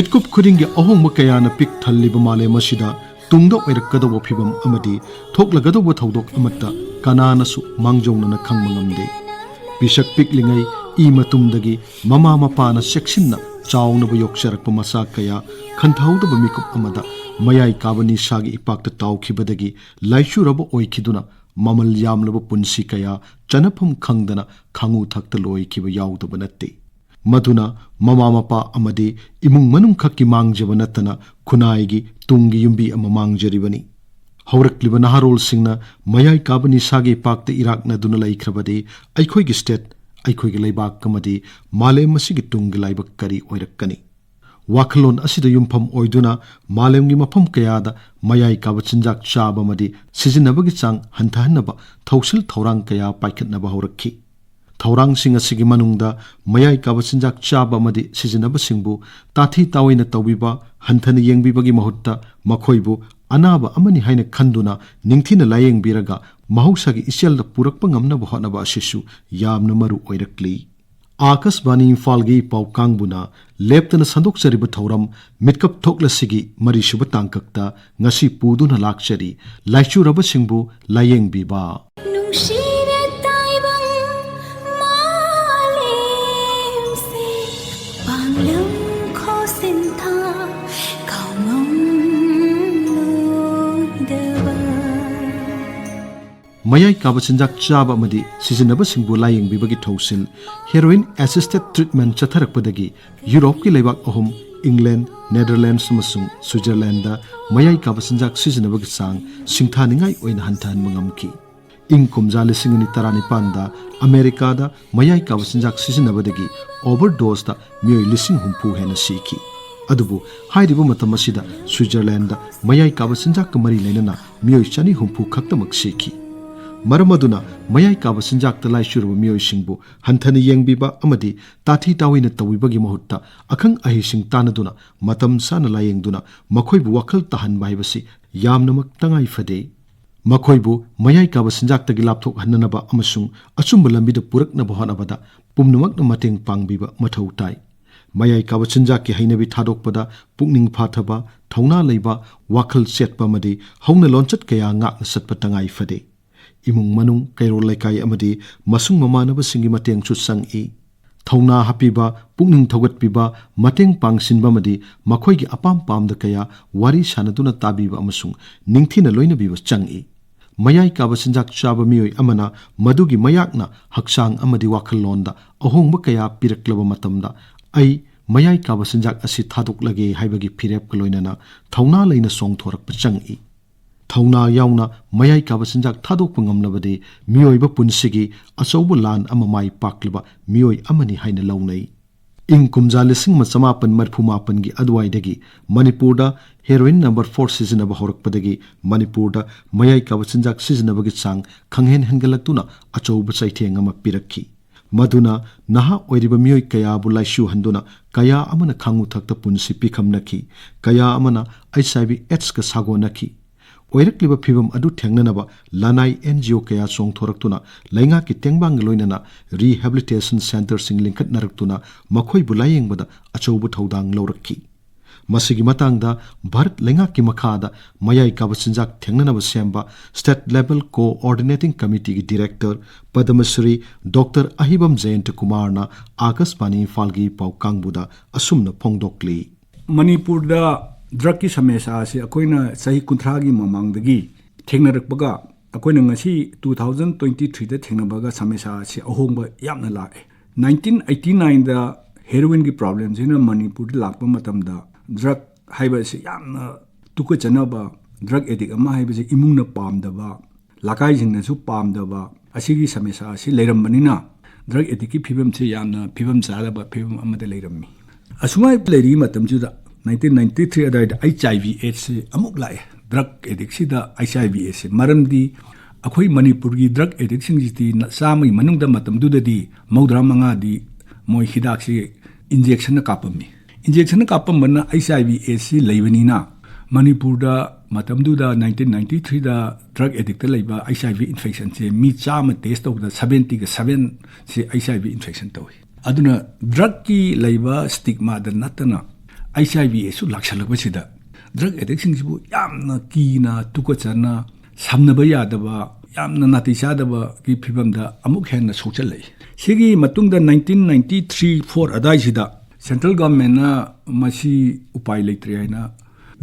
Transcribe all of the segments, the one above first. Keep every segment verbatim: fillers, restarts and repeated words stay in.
ꯃꯤꯀꯨꯞ ꯈꯨꯗꯤꯡꯒꯤ ꯑꯍꯣꯡꯕ ꯀꯌꯥꯅ ꯄꯤꯛ ꯊꯜꯂꯤꯕ ꯃꯥꯂꯦꯝ ꯑꯁꯤꯗ ꯇꯨꯡꯗ ꯑꯣꯏꯔꯛꯀꯗꯧꯕ ꯐꯤꯕꯝ ꯑꯃꯗꯤ ꯊꯣꯛꯂꯒꯗꯧꯕ ꯊꯧꯗꯣꯛ ꯑꯃꯠꯇ ꯀꯅꯥꯅꯁꯨ ꯃꯥꯡꯖꯧꯅꯅ ꯈꯪꯕ ꯉꯝꯗꯦ꯫ ꯄꯤꯁꯛ ꯄꯤꯛꯂꯤꯉꯩ ꯏ ꯃꯇꯨꯝꯗꯒꯤ ꯃꯃꯥ ꯃꯄꯥꯅ ꯆꯦꯛꯁꯤꯟꯅ ꯆꯥꯎꯅꯕ ꯌꯣꯛꯆꯔꯛꯄ ꯃꯆꯥ ꯀꯌꯥ ꯈꯟꯊꯍꯧꯗꯕ ꯃꯤꯀꯨꯞ ꯑꯃꯗ ꯃꯌꯥꯏ ꯀꯥꯕ ꯅꯤꯁꯥꯒꯤ ꯏꯄꯥꯛꯇ ꯇꯥꯎꯈꯤꯕꯗꯒꯤ ꯂꯥꯏꯆꯨꯔꯕ ꯑꯣꯏꯈꯤꯗꯨꯅ ꯃꯃꯜ ꯌꯥꯝꯂꯕ ꯄꯨꯟꯁꯤ ꯀꯌꯥ ꯆꯅꯐꯝ ꯈꯪꯗꯅ ꯈꯥꯉꯨ ꯊꯛꯇ ꯂꯣꯏꯈꯤꯕ ꯌꯥꯎꯗꯕ ꯅꯠꯇꯦ꯫ ꯃꯗꯨꯅ ꯃꯃꯥ ꯃꯄꯥ ꯑꯃꯗꯤ ꯏꯃꯨꯡ ꯃꯅꯨꯡ ꯈꯛꯀꯤ ꯃꯥꯡꯖꯕ ꯅꯠꯇꯅ ꯈꯨꯟꯅꯥꯏꯒꯤ ꯇꯨꯡꯒꯤ ꯌꯨꯝꯕꯤ ꯑꯃ ꯃꯥꯡꯖꯔꯤꯕꯅꯤ꯫ ꯍꯧꯔꯛꯂꯤꯕ ꯅꯍꯥꯔꯣꯜꯁꯤꯡꯅ ꯃꯌꯥꯏ ꯀꯥꯕ ꯅꯤꯁꯥꯒꯤ ꯏꯄꯥꯛꯇ ꯏꯔꯥꯛꯅꯗꯨꯅ ꯂꯩꯈ꯭ꯔꯕꯗꯤ ꯑꯩꯈꯣꯏꯒꯤ state, ꯑꯩꯈꯣꯏꯒꯤ ꯂꯩꯕꯥꯛ ꯑꯃꯗꯤ ꯃꯥꯂꯦꯝ ꯑꯁꯤꯒꯤ ꯇꯨꯡꯒꯤ ꯂꯥꯏꯕꯛ ꯀꯔꯤ ꯑꯣꯏꯔꯛꯀꯅꯤ? ꯋꯥꯈꯜꯂꯣꯟ ꯑꯁꯤꯗ ꯌꯨꯝꯐꯝ ꯑꯣꯏꯗꯨꯅ ꯃꯥꯂꯦꯝꯒꯤ ꯃꯐꯝ ꯀꯌꯥꯗ ꯃꯌꯥꯏ ꯀꯥꯕ ꯆꯤꯟꯖꯥꯛ ꯆꯥꯕ ꯑꯃꯗꯤ ꯁꯤꯖꯤꯟꯅꯕꯒꯤ ꯆꯥꯡ ꯍꯟꯊꯍꯟꯅꯕ ꯊꯧꯁꯤꯜ ꯊꯧꯔꯥꯡ ꯀꯌꯥ ꯄꯥꯏꯈꯠꯅꯕ ꯍꯧꯔꯛꯈꯤ꯫ ꯊꯧꯔꯥꯡꯁꯤꯡ ꯑꯁꯤꯒꯤ ꯃꯅꯨꯡꯗ ꯃꯌꯥꯏ ꯀꯥꯕ ꯆꯤꯟꯖꯥꯛ ꯆꯥꯕ ꯑꯃꯗꯤ ꯁꯤꯖꯤꯟꯅꯕꯁꯤꯡꯕꯨ ꯇꯥꯊꯤ ꯇꯥꯑꯣꯏꯅ ꯇꯧꯕꯤꯕ, ꯍꯟꯊꯅ ꯌꯦꯡꯕꯤꯕꯒꯤ ꯃꯍꯨꯠꯇ ꯃꯈꯣꯏꯕꯨ ꯑꯅꯥꯕ ꯑꯃꯅꯤ ꯍꯥꯏꯅ ꯈꯟꯗꯨꯅ ꯅꯤꯡꯊꯤꯅ ꯂꯥꯌꯦꯡꯕꯤꯔꯒ ꯃꯍꯧꯁꯥꯒꯤ ꯏꯆꯦꯜꯗ ꯄꯨꯔꯛꯄ ꯉꯝꯅꯕ ꯍꯣꯠꯅꯕ ꯑꯁꯤꯁꯨ ꯌꯥꯝꯅ ꯃꯔꯨ ꯑꯣꯏꯔꯛꯂꯤ꯫ ꯑꯥꯀꯥꯁꯕꯥꯅꯤ ꯏꯝꯐꯥꯜꯒꯤ ꯄꯥꯎ ꯀꯥꯡꯕꯨꯅ ꯂꯦꯞꯇꯅ ꯁꯟꯗꯣꯛꯆꯔꯤꯕ ꯊꯧꯔꯝ ꯃꯤꯠꯀꯞ ꯊꯣꯛꯂꯁꯤꯒꯤ ꯃꯔꯤꯁꯨꯕ ꯇꯥꯡꯀꯛꯇ ꯉꯁꯤ ꯄꯨꯗꯨꯅ ꯂꯥꯛꯆꯔꯤ ꯂꯥꯏꯆꯨꯔꯕꯁꯤꯡꯕꯨ ꯂꯥꯌꯦꯡꯕꯤꯕ꯫ ꯅꯨꯡꯁꯤꯔ ꯇꯥꯏꯕꯪ ꯃꯥꯂꯦꯝꯁꯦ ꯄꯥꯡꯂꯪ ꯈꯣꯁꯤꯟꯊꯥ ꯀꯥꯎꯉꯝꯂꯣꯏꯗꯕ꯫ ꯃꯌꯥꯏ ꯀꯥꯕ ꯆꯤꯟꯖꯥꯛ ꯆꯥꯕ ꯑꯃꯗꯤ ꯁꯤꯖꯤꯟꯅꯕꯁꯤꯡꯕꯨ ꯂꯥꯌꯦꯡꯕꯤꯕꯒꯤ ꯊꯧꯁꯤꯜ heroin assisted treatment ꯆꯠꯊꯔꯛꯄꯗꯒꯤ ꯌꯨꯔꯣꯞꯀꯤ ꯂꯩꯕꯥꯛ ꯑꯍꯨꯝ, ꯏꯪꯂꯦꯟ, ꯅꯦꯗꯔꯂꯦꯟꯗꯁ ꯑꯃꯁꯨꯡ ꯁ꯭ꯋꯤꯖꯔꯂꯦꯟꯗ ꯃꯌꯥꯏ ꯀꯥꯕ ꯆꯤꯟꯖꯥꯛ ꯁꯤꯖꯤꯟꯅꯕꯒꯤ ꯆꯥꯡ ꯁꯤꯡꯊꯥꯅꯤꯡꯉꯥꯏ ꯑꯣꯏꯅ ꯍꯟꯊꯍꯟꯕ ꯉꯝꯈꯤ꯫ ꯏꯪ ꯀꯨꯝꯖꯥ ꯂꯤꯁꯤꯡ ꯑꯅꯤ ꯇꯔꯥꯅꯤꯄꯥꯟꯗ ꯑꯃꯦꯔꯤꯀꯥꯗ ꯃꯌꯥꯏ ꯀꯥꯕ ꯆꯤꯟꯖꯥꯛ ꯁꯤꯖꯤꯟꯅꯕꯗꯒꯤ overdoseꯗ ꯃꯤꯑꯣꯏ ꯂꯤꯁꯤꯡ ꯍꯨꯝꯐꯨ ꯍꯦꯟꯅ ꯁꯤꯈꯤ꯫ ꯑꯗꯨꯕꯨ ꯍꯥꯏꯔꯤꯕ ꯃꯇꯝ ꯑꯁꯤꯗ ꯁ꯭ꯋꯤꯖꯔꯂꯦꯟꯗ ꯃꯌꯥꯏ ꯀꯥꯕ ꯆꯤꯟꯖꯥꯛꯀ ꯃꯔꯤ ꯂꯩꯅꯅ ꯃꯤꯑꯣꯏ ꯆꯅꯤ ꯍꯨꯝꯐꯨ ꯈꯛꯇꯃꯛ ꯁꯤꯈꯤ꯫ ꯃꯔꯝ ꯑꯗꯨꯅ ꯃꯌꯥꯏ ꯀꯥꯕ ꯆꯤꯟꯖꯥꯛꯇ ꯂꯥꯏꯆꯨꯔꯕ ꯃꯤꯑꯣꯏꯁꯤꯡꯕꯨ ꯍꯟꯊꯅ ꯌꯦꯡꯕꯤꯕ ꯑꯃꯗꯤ ꯇꯥꯊꯤ ꯇꯥꯑꯣꯏꯅ ꯇꯧꯕꯤꯕꯒꯤ ꯃꯍꯨꯠꯇ ꯑꯈꯪ ꯑꯍꯩꯁꯤꯡ ꯇꯥꯟꯅꯗꯨꯅ ꯃꯇꯝ ꯆꯥꯅ ꯂꯥꯌꯦꯡꯗꯨꯅ ꯃꯈꯣꯏꯕꯨ ꯋꯥꯈꯜ ꯇꯥꯍꯟꯕ ꯍꯥꯏꯕꯁꯤ ꯌꯥꯝꯅꯃꯛ ꯇꯉꯥꯏ ꯐꯗꯦ꯫ ꯃꯈꯣꯏꯕꯨ ꯃꯌꯥꯏ ꯀꯥꯕ ꯆꯤꯟꯖꯥꯛꯇꯒꯤ ꯂꯥꯞꯊꯣꯛꯍꯟꯅꯅꯕ ꯑꯃꯁꯨꯡ ꯑꯆꯨꯝꯕ ꯂꯝꯕꯤꯗ ꯄꯨꯔꯛꯅꯕ ꯍꯣꯠꯅꯕꯗ ꯄꯨꯝꯅꯃꯛꯅ ꯃꯇꯦꯡ ꯄꯥꯡꯕꯤꯕ ꯃꯊꯧ ꯇꯥꯏ꯫ ꯃꯌꯥꯏ ꯀꯥꯕ ꯆꯤꯟꯖꯥꯛꯀꯤ ꯍꯩꯅꯕꯤ ꯊꯥꯗꯣꯛꯄꯗ ꯄꯨꯛꯅꯤꯡ ꯐꯥꯊꯕ, ꯊꯧꯅꯥ ꯂꯩꯕ, ꯋꯥꯈꯜ ꯆꯦꯠꯄ ꯑꯃꯗꯤ ꯍꯧꯅ ꯂꯣꯟꯆꯠ ꯀꯌꯥ ꯉꯥꯛꯅ ꯆꯠꯄ ꯇꯉꯥꯏ ꯐꯗꯦ꯫ ꯏꯃꯨꯡ ꯃꯅꯨꯡ, ꯀꯩꯔꯣꯜ ꯂꯩꯀꯥꯏ ꯑꯃꯗꯤ ꯃꯁꯨꯡ ꯃꯃꯥꯟꯅꯕꯁꯤꯡꯒꯤ ꯃꯇꯦꯡꯁꯨ ꯆꯪꯏ꯫ ꯊꯧꯅꯥ ꯍꯥꯞꯄꯤꯕ, ꯄꯨꯛꯅꯤꯡ ꯊꯧꯒꯠꯄꯤꯕ, ꯃꯇꯦꯡ ꯄꯥꯡꯁꯤꯟꯕ ꯑꯃꯗꯤ ꯃꯈꯣꯏꯒꯤ ꯑꯄꯥꯝ ꯄꯥꯝꯗ ꯀꯌꯥ ꯋꯥꯔꯤ ꯁꯥꯟꯅꯗꯨꯅ ꯇꯥꯕꯤꯕ ꯑꯃꯁꯨꯡ ꯅꯤꯡꯊꯤꯅ ꯂꯣꯏꯅꯕꯤꯕ ꯆꯪꯏ꯫ ꯃꯌꯥꯏ ꯀꯥꯕ ꯆꯤꯟꯖꯥꯛ ꯆꯥꯕ ꯃꯤꯑꯣꯏ ꯑꯃꯅ ꯃꯗꯨꯒꯤ ꯃꯌꯥꯛꯅ ꯍꯛꯆꯥꯡ ꯑꯃꯗꯤ ꯋꯥꯈꯜꯂꯣꯟꯗ ꯑꯍꯣꯡꯕ ꯀꯌꯥ ꯄꯤꯔꯛꯂꯕ ꯃꯇꯝꯗ, "ꯑꯩ ꯃꯌꯥꯏ ꯀꯥꯕ ꯆꯤꯟꯖꯥꯛ ꯑꯁꯤ ꯊꯥꯗꯣꯛꯂꯒꯦ" ꯍꯥꯏꯕꯒꯤ ꯐꯤꯔꯦꯞꯀ ꯂꯣꯏꯅꯅ ꯊꯧꯅꯥ ꯂꯩꯅ ꯆꯣꯡꯊꯣꯔꯛꯄ ꯆꯪꯏ꯫ ꯊꯧꯅꯥ ꯌꯥꯎꯅ ꯃꯌꯥꯏ ꯀꯥꯕ ꯆꯤꯟꯖꯥꯛ ꯊꯥꯗꯣꯛꯄ ꯉꯝꯂꯕꯗꯤ ꯃꯤꯑꯣꯏꯕ ꯄꯨꯟꯁꯤꯒꯤ ꯑꯆꯧꯕ ꯂꯥꯟ ꯑꯃ ꯃꯥꯏ ꯄꯥꯛꯂꯕ ꯃꯤꯑꯣꯏ ꯑꯃꯅꯤ ꯍꯥꯏꯅ ꯂꯧꯅꯩ꯫ ꯏꯪ ꯀꯨꯝꯖꯥ ꯂꯤꯁꯤꯡ ꯑꯃ ꯆꯃꯥꯄꯟ ꯃꯔꯤꯐꯨ ꯃꯥꯄꯟꯒꯤ ꯑꯗꯨꯋꯥꯏꯗꯒꯤ ꯃꯅꯤꯄꯨꯔꯗ heroin number four ꯁꯤꯖꯤꯟꯅꯕ ꯍꯧꯔꯛꯄꯗꯒꯤ ꯃꯅꯤꯄꯨꯔꯗ ꯃꯌꯥꯏ ꯀꯥꯕ ꯆꯤꯟꯖꯥꯛ ꯁꯤꯖꯤꯟꯅꯕꯒꯤ ꯆꯥꯡ ꯈꯪꯍꯦꯟ ꯍꯦꯟꯒꯠꯂꯛꯇꯨꯅ ꯑꯆꯧꯕ ꯆꯩꯊꯦꯡ ꯑꯃ ꯄꯤꯔꯛꯈꯤ꯫ ꯃꯗꯨꯅ ꯅꯍꯥ ꯑꯣꯏꯔꯤꯕ ꯃꯤꯑꯣꯏ ꯀꯌꯥꯕꯨ ꯂꯥꯏꯆꯨꯍꯟꯗꯨꯅ ꯀꯌꯥ ꯑꯃꯅ ꯈꯥꯡꯉꯨ ꯊꯛꯇ ꯄꯨꯟꯁꯤ ꯄꯤꯈꯝꯅꯈꯤ, ꯀꯌꯥ ꯑꯃꯅ H I V AIDS ꯀ ꯁꯥꯒꯣꯟꯅꯈꯤ꯫ ꯑꯣꯏꯔꯛꯂꯤꯕ ꯐꯤꯚꯝ ꯑꯗꯨ ꯊꯦꯡꯅꯅꯕ ꯂꯅꯥꯏ N G O ꯀꯌꯥ ꯆꯣꯡꯊꯣꯔꯛꯇꯨꯅ ꯂꯩꯉꯥꯛꯀꯤ ꯇꯦꯡꯕꯥꯡꯒ ꯂꯣꯏꯅꯅ rehabilitation centreꯁꯤꯡ ꯂꯤꯡꯈꯠꯅꯔꯛꯇꯨꯅ ꯃꯈꯣꯏꯕꯨ ꯂꯥꯌꯦꯡꯕꯗ ꯑꯆꯧꯕ ꯊꯧꯗꯥꯡ ꯂꯧꯔꯛꯈꯤ꯫ ꯃꯁꯤꯒꯤ ꯃꯇꯥꯡꯗ ꯚꯥꯔꯠ ꯂꯩꯉꯥꯛꯀꯤ ꯃꯈꯥꯗ ꯃꯌꯥꯏ ꯀꯥꯕ ꯆꯤꯟꯖꯥꯛ ꯊꯦꯡꯅꯅꯕ ꯁꯦꯝꯕ State Level Coordinating Committeeꯒꯤ Director ꯄꯗꯃꯁ꯭ꯔꯤ ꯗꯣꯛꯇꯔ ꯑꯍꯤꯕꯝ ꯖꯌꯟꯇ ꯀꯨꯃꯥꯔꯅ ꯑꯥꯀꯥꯁꯕꯥꯅꯤ ꯏꯝꯐꯥꯜꯒꯤ ꯄꯥꯎ ꯀꯥꯡꯕꯨꯗ ꯑꯁꯨꯝꯅ ꯐꯣꯡꯗꯣꯛꯂꯤ꯫ ꯃꯅꯤꯄꯨꯔꯗ drugꯀꯤ ꯁꯃꯁ꯭ꯌꯥ ꯑꯁꯤ ꯑꯩꯈꯣꯏꯅ ꯆꯍꯤ ꯀꯨꯟꯊ꯭ꯔꯥꯒꯤ ꯃꯃꯥꯡꯗꯒꯤ ꯊꯦꯡꯅꯔꯛꯄꯒ ꯑꯩꯈꯣꯏꯅ ꯉꯁꯤ two thousand twenty threeꯗ ꯊꯦꯡꯅꯕꯒ ꯁꯃꯁ꯭ꯌꯥ ꯑꯁꯤ ꯑꯍꯣꯡꯕ ꯌꯥꯝꯅ ꯂꯥꯛꯑꯦ꯫ Nineteen eighty nineꯗ heroinꯒꯤ problemꯁꯤꯅ ꯃꯅꯤꯄꯨꯔꯗ ꯂꯥꯛꯄ ꯃꯇꯝꯗ drug ꯍꯥꯏꯕ ꯑꯁꯤ ꯌꯥꯝꯅ ꯇꯨꯀꯠꯆꯅꯕ, drug addict ꯑꯃ ꯍꯥꯏꯕꯁꯤ ꯏꯃꯨꯡꯅ ꯄꯥꯝꯗꯕ, ꯂꯩꯀꯥꯏꯁꯤꯡꯅꯁꯨ ꯄꯥꯝꯗꯕ, ꯑꯁꯤꯒꯤ ꯁꯃꯁ꯭ꯌꯥ ꯑꯁꯤ ꯂꯩꯔꯝꯕꯅꯤꯅ drug addictꯀꯤ ꯐꯤꯕꯝꯁꯤ ꯌꯥꯝꯅ ꯐꯤꯕꯝ ꯆꯥꯗꯕ ꯐꯤꯕꯝ ꯑꯃꯗ ꯂꯩꯔꯝꯃꯤ꯫ ꯑꯁꯨꯃꯥꯏ ꯂꯩꯔꯤꯉꯩ ꯃꯇꯝꯁꯤꯗ nineteen ninety three ꯑꯗꯨꯋꯥꯏꯗ H I V AIDS ꯁꯤ ꯑꯃꯨꯛ ꯂꯥꯛꯑꯦ꯫ Drug addictꯁꯤꯗ H I V AIDS ꯁꯤ ꯃꯔꯝꯗꯤ ꯑꯩꯈꯣꯏ ꯃꯅꯤꯄꯨꯔꯒꯤ drug addictꯁꯤꯡꯁꯤꯗꯤ ꯆꯥꯝꯃꯒꯤ ꯃꯅꯨꯡꯗ ꯃꯇꯝꯗꯨꯗꯗꯤ ꯃꯧꯗ꯭ꯔꯥ ꯃꯉꯥꯗꯤ ꯃꯣꯏ ꯍꯤꯗꯥꯛꯁꯤ injectionꯅ ꯀꯥꯞꯄꯝꯃꯤ꯫ Injectionꯅ ꯀꯥꯞꯄꯝꯕꯅ H I V AIDS ꯁꯤ ꯂꯩꯕꯅꯤꯅ ꯃꯅꯤꯄꯨꯔꯗ ꯃꯇꯝꯗꯨꯗ nineteen ninety threeꯗ drug addictꯇ ꯂꯩꯕ H I V infectionꯁꯦ ꯃꯤ ꯆꯥꯝꯃ test ꯇꯧꯕꯗ seventyꯒ seven ꯁꯤ H I V infection ꯇꯧꯏ꯫ ꯑꯗꯨꯅ ꯗ꯭ꯔꯒꯀꯤ ꯂꯩꯕ ꯁ꯭ꯇꯤꯛꯃꯥꯗ ꯅꯠꯇꯅ ꯑꯩꯆ ꯑꯥꯏ ꯚꯤ ꯑꯦꯁꯁꯨ ꯂꯥꯛꯁꯜꯂꯛꯄꯁꯤꯗ ꯗ꯭ꯔꯒ ꯑꯦꯗꯤꯛꯁꯤꯡꯁꯤꯕꯨ ꯌꯥꯝꯅ ꯀꯤꯅ ꯇꯨꯀꯠꯆꯅ ꯁꯝꯅꯕ ꯌꯥꯗꯕ, ꯌꯥꯝꯅ ꯅꯥꯇꯩ ꯆꯥꯗꯕꯒꯤ ꯐꯤꯕꯝꯗ ꯑꯃꯨꯛ ꯍꯦꯟꯅ ꯁꯣꯛꯆꯜꯂꯛꯏ꯫ ꯁꯤꯒꯤ ꯃꯇꯨꯡꯗ ꯅꯥꯏꯟꯇꯤꯟ ꯅꯥꯏꯟꯇꯤ ꯊ꯭ꯔꯤ ꯐꯣꯔ ꯑꯗꯥꯏꯁꯤꯗ ꯁꯦꯟꯇ꯭ꯔꯦꯜ ꯒꯚꯔꯟꯃꯦꯟꯅ ꯃꯁꯤ ꯎꯄꯥꯏ ꯂꯩꯇ꯭ꯔꯦ ꯍꯥꯏꯅ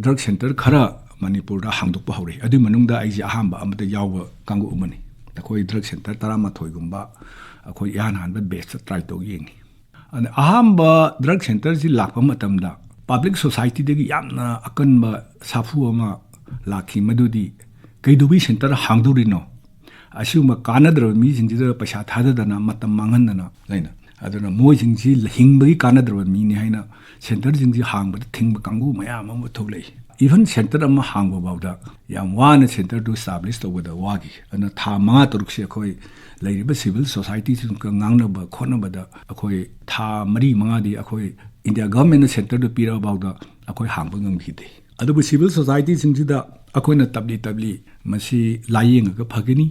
ꯗ꯭ꯔꯒ ꯁꯦꯟꯇꯔ ꯈꯔ ꯃꯅꯤꯄꯨꯔꯗ ꯍꯥꯡꯗꯣꯛꯄ ꯍꯧꯔꯛꯏ꯫ ꯑꯗꯨꯒꯤ ꯃꯅꯨꯡꯗ ꯑꯩꯁꯦ ꯑꯍꯥꯟꯕ ꯑꯃꯗ ꯌꯥꯎꯕ ꯀꯥꯡꯕꯨ ꯑꯃꯅꯤ꯫ ꯑꯩꯈꯣꯏ ꯗ꯭ꯔꯒ ꯁꯦꯟꯇꯔ ꯇꯔꯥꯃꯥꯊꯣꯏꯒꯨꯝꯕ ꯑꯩꯈꯣꯏ ꯏꯍꯥꯟ ꯍꯥꯟꯕ ꯕꯦꯠꯁꯇ ꯇ꯭ꯔꯥꯏ ꯇꯧ ꯌꯦꯡꯉꯤ꯫ ꯑꯗ ꯑꯍꯥꯟꯕ ꯗ꯭ꯔꯒ ꯁꯦꯟꯇꯔꯁꯤ ꯂꯥꯛꯄ ꯃꯇꯝꯗ ꯄꯕ꯭ꯂꯤꯛ ꯁꯣꯁꯥꯏꯇꯤꯗꯒꯤ ꯌꯥꯝꯅ ꯑꯀꯟꯕ ꯁꯥꯐꯨ ꯑꯃ ꯂꯥꯛꯈꯤ, ꯃꯗꯨꯗꯤ ꯀꯩꯗꯧꯕꯩ ꯁꯦꯟꯇꯔ ꯍꯥꯡꯗꯧꯔꯤꯅꯣ? ꯑꯁꯤꯒꯨꯝꯕ ꯀꯥꯟꯅꯗ꯭ꯔꯕ ꯃꯤꯁꯤꯡꯁꯤꯗ ꯄꯩꯁꯥ ꯊꯥꯗꯗꯅ ꯃꯇꯝ ꯃꯥꯡꯍꯟꯗꯅ ꯂꯩꯅ꯫ ꯑꯗꯨꯅ ꯃꯣꯏꯁꯤꯡꯁꯤ ꯍꯤꯡꯕꯒꯤ ꯀꯥꯟꯅꯗ꯭ꯔꯕ ꯃꯤꯅꯤ ꯍꯥꯏꯅ ꯁꯦꯟꯇꯔꯁꯤꯡꯁꯤ ꯍꯥꯡꯕꯗ ꯊꯤꯡꯕ ꯀꯥꯡꯕꯨ ꯃꯌꯥꯝ ꯑꯃ ꯊꯣꯛꯂꯛꯏ꯫ ꯏꯚꯟ ꯁꯦꯟꯇꯔ ꯑꯃ ꯍꯥꯡꯕ ꯐꯥꯎꯗ ꯌꯥꯝ ꯋꯥꯅ ꯁꯦꯟꯇꯔꯗꯨ establish ꯇꯧꯕꯗ ꯋꯥꯈꯤ꯫ ꯑꯗꯨꯅ ꯊꯥ ꯃꯉꯥ ꯇꯔꯨꯛꯁꯤ ꯑꯩꯈꯣꯏ ꯂꯩꯔꯤꯕ ꯁꯤꯚꯤꯜ ꯁꯣꯁꯥꯏꯇꯤꯁꯤꯡꯒ ꯉꯥꯡꯅꯕ ꯈꯣꯠꯅꯕꯗ ꯑꯩꯈꯣꯏ ꯊꯥ ꯃꯔꯤ ꯃꯉꯥꯗꯤ ꯑꯩꯈꯣꯏ ꯏꯟꯗꯤꯌꯥ ꯒꯚꯔꯟꯃꯦꯟꯅ ꯁꯦꯟꯇꯔꯗꯨ ꯄꯤꯔꯛꯑ ꯐꯥꯎꯗ ꯑꯩꯈꯣꯏ ꯍꯥꯡꯕ ꯉꯝꯈꯤꯗꯦ꯫ ꯑꯗꯨꯕꯨ ꯁꯤꯚꯤꯜ ꯁꯣꯁꯥꯏꯇꯤꯁꯤꯡꯁꯤꯗ ꯑꯩꯈꯣꯏꯅ ꯇꯞꯂꯤ ꯇꯞꯂꯤ ꯃꯁꯤ ꯂꯥꯏꯌꯦꯡꯉꯒ ꯐꯒꯅꯤ,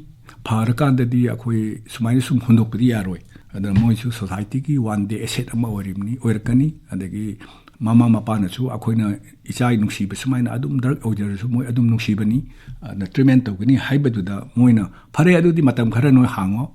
ꯐꯔꯀꯥꯟꯗꯗꯤ ꯑꯩꯈꯣꯏ ꯁꯨꯃꯥꯏꯅ ꯁꯨꯝ ꯍꯨꯟꯗꯣꯛꯄꯗꯤ ꯌꯥꯔꯣꯏ꯫ ꯑꯗꯨꯅ ꯃꯣꯏꯁꯨ ꯁꯣꯁꯥꯏꯇꯤꯒꯤ ꯋꯥꯟ ꯗꯦ ꯑꯦꯁꯦꯠ ꯑꯃ ꯑꯣꯏꯔꯤꯕꯅꯤ, ꯑꯣꯏꯔꯛꯀꯅꯤ꯫ ꯑꯗꯒꯤ ꯃꯃꯥ ꯃꯄꯥꯅꯁꯨ ꯑꯩꯈꯣꯏꯅ ꯏꯆꯥ ꯅꯨꯡꯁꯤꯕ ꯁꯨꯃꯥꯏꯅ ꯑꯗꯨꯝ ꯗ꯭ꯔꯒ ꯑꯣꯏꯖꯔꯁꯨ ꯃꯣꯏ ꯑꯗꯨꯝ ꯅꯨꯡꯁꯤꯕꯅꯤ, ꯑꯗꯨꯅ ꯇ꯭ꯔꯤꯠꯃꯦꯟ ꯇꯧꯒꯅꯤ ꯍꯥꯏꯕꯗꯨꯗ ꯃꯣꯏꯅ "ꯐꯔꯦ, ꯑꯗꯨꯗꯤ ꯃꯇꯝ ꯈꯔ ꯅꯣꯏ ꯍꯥꯡꯉꯣ,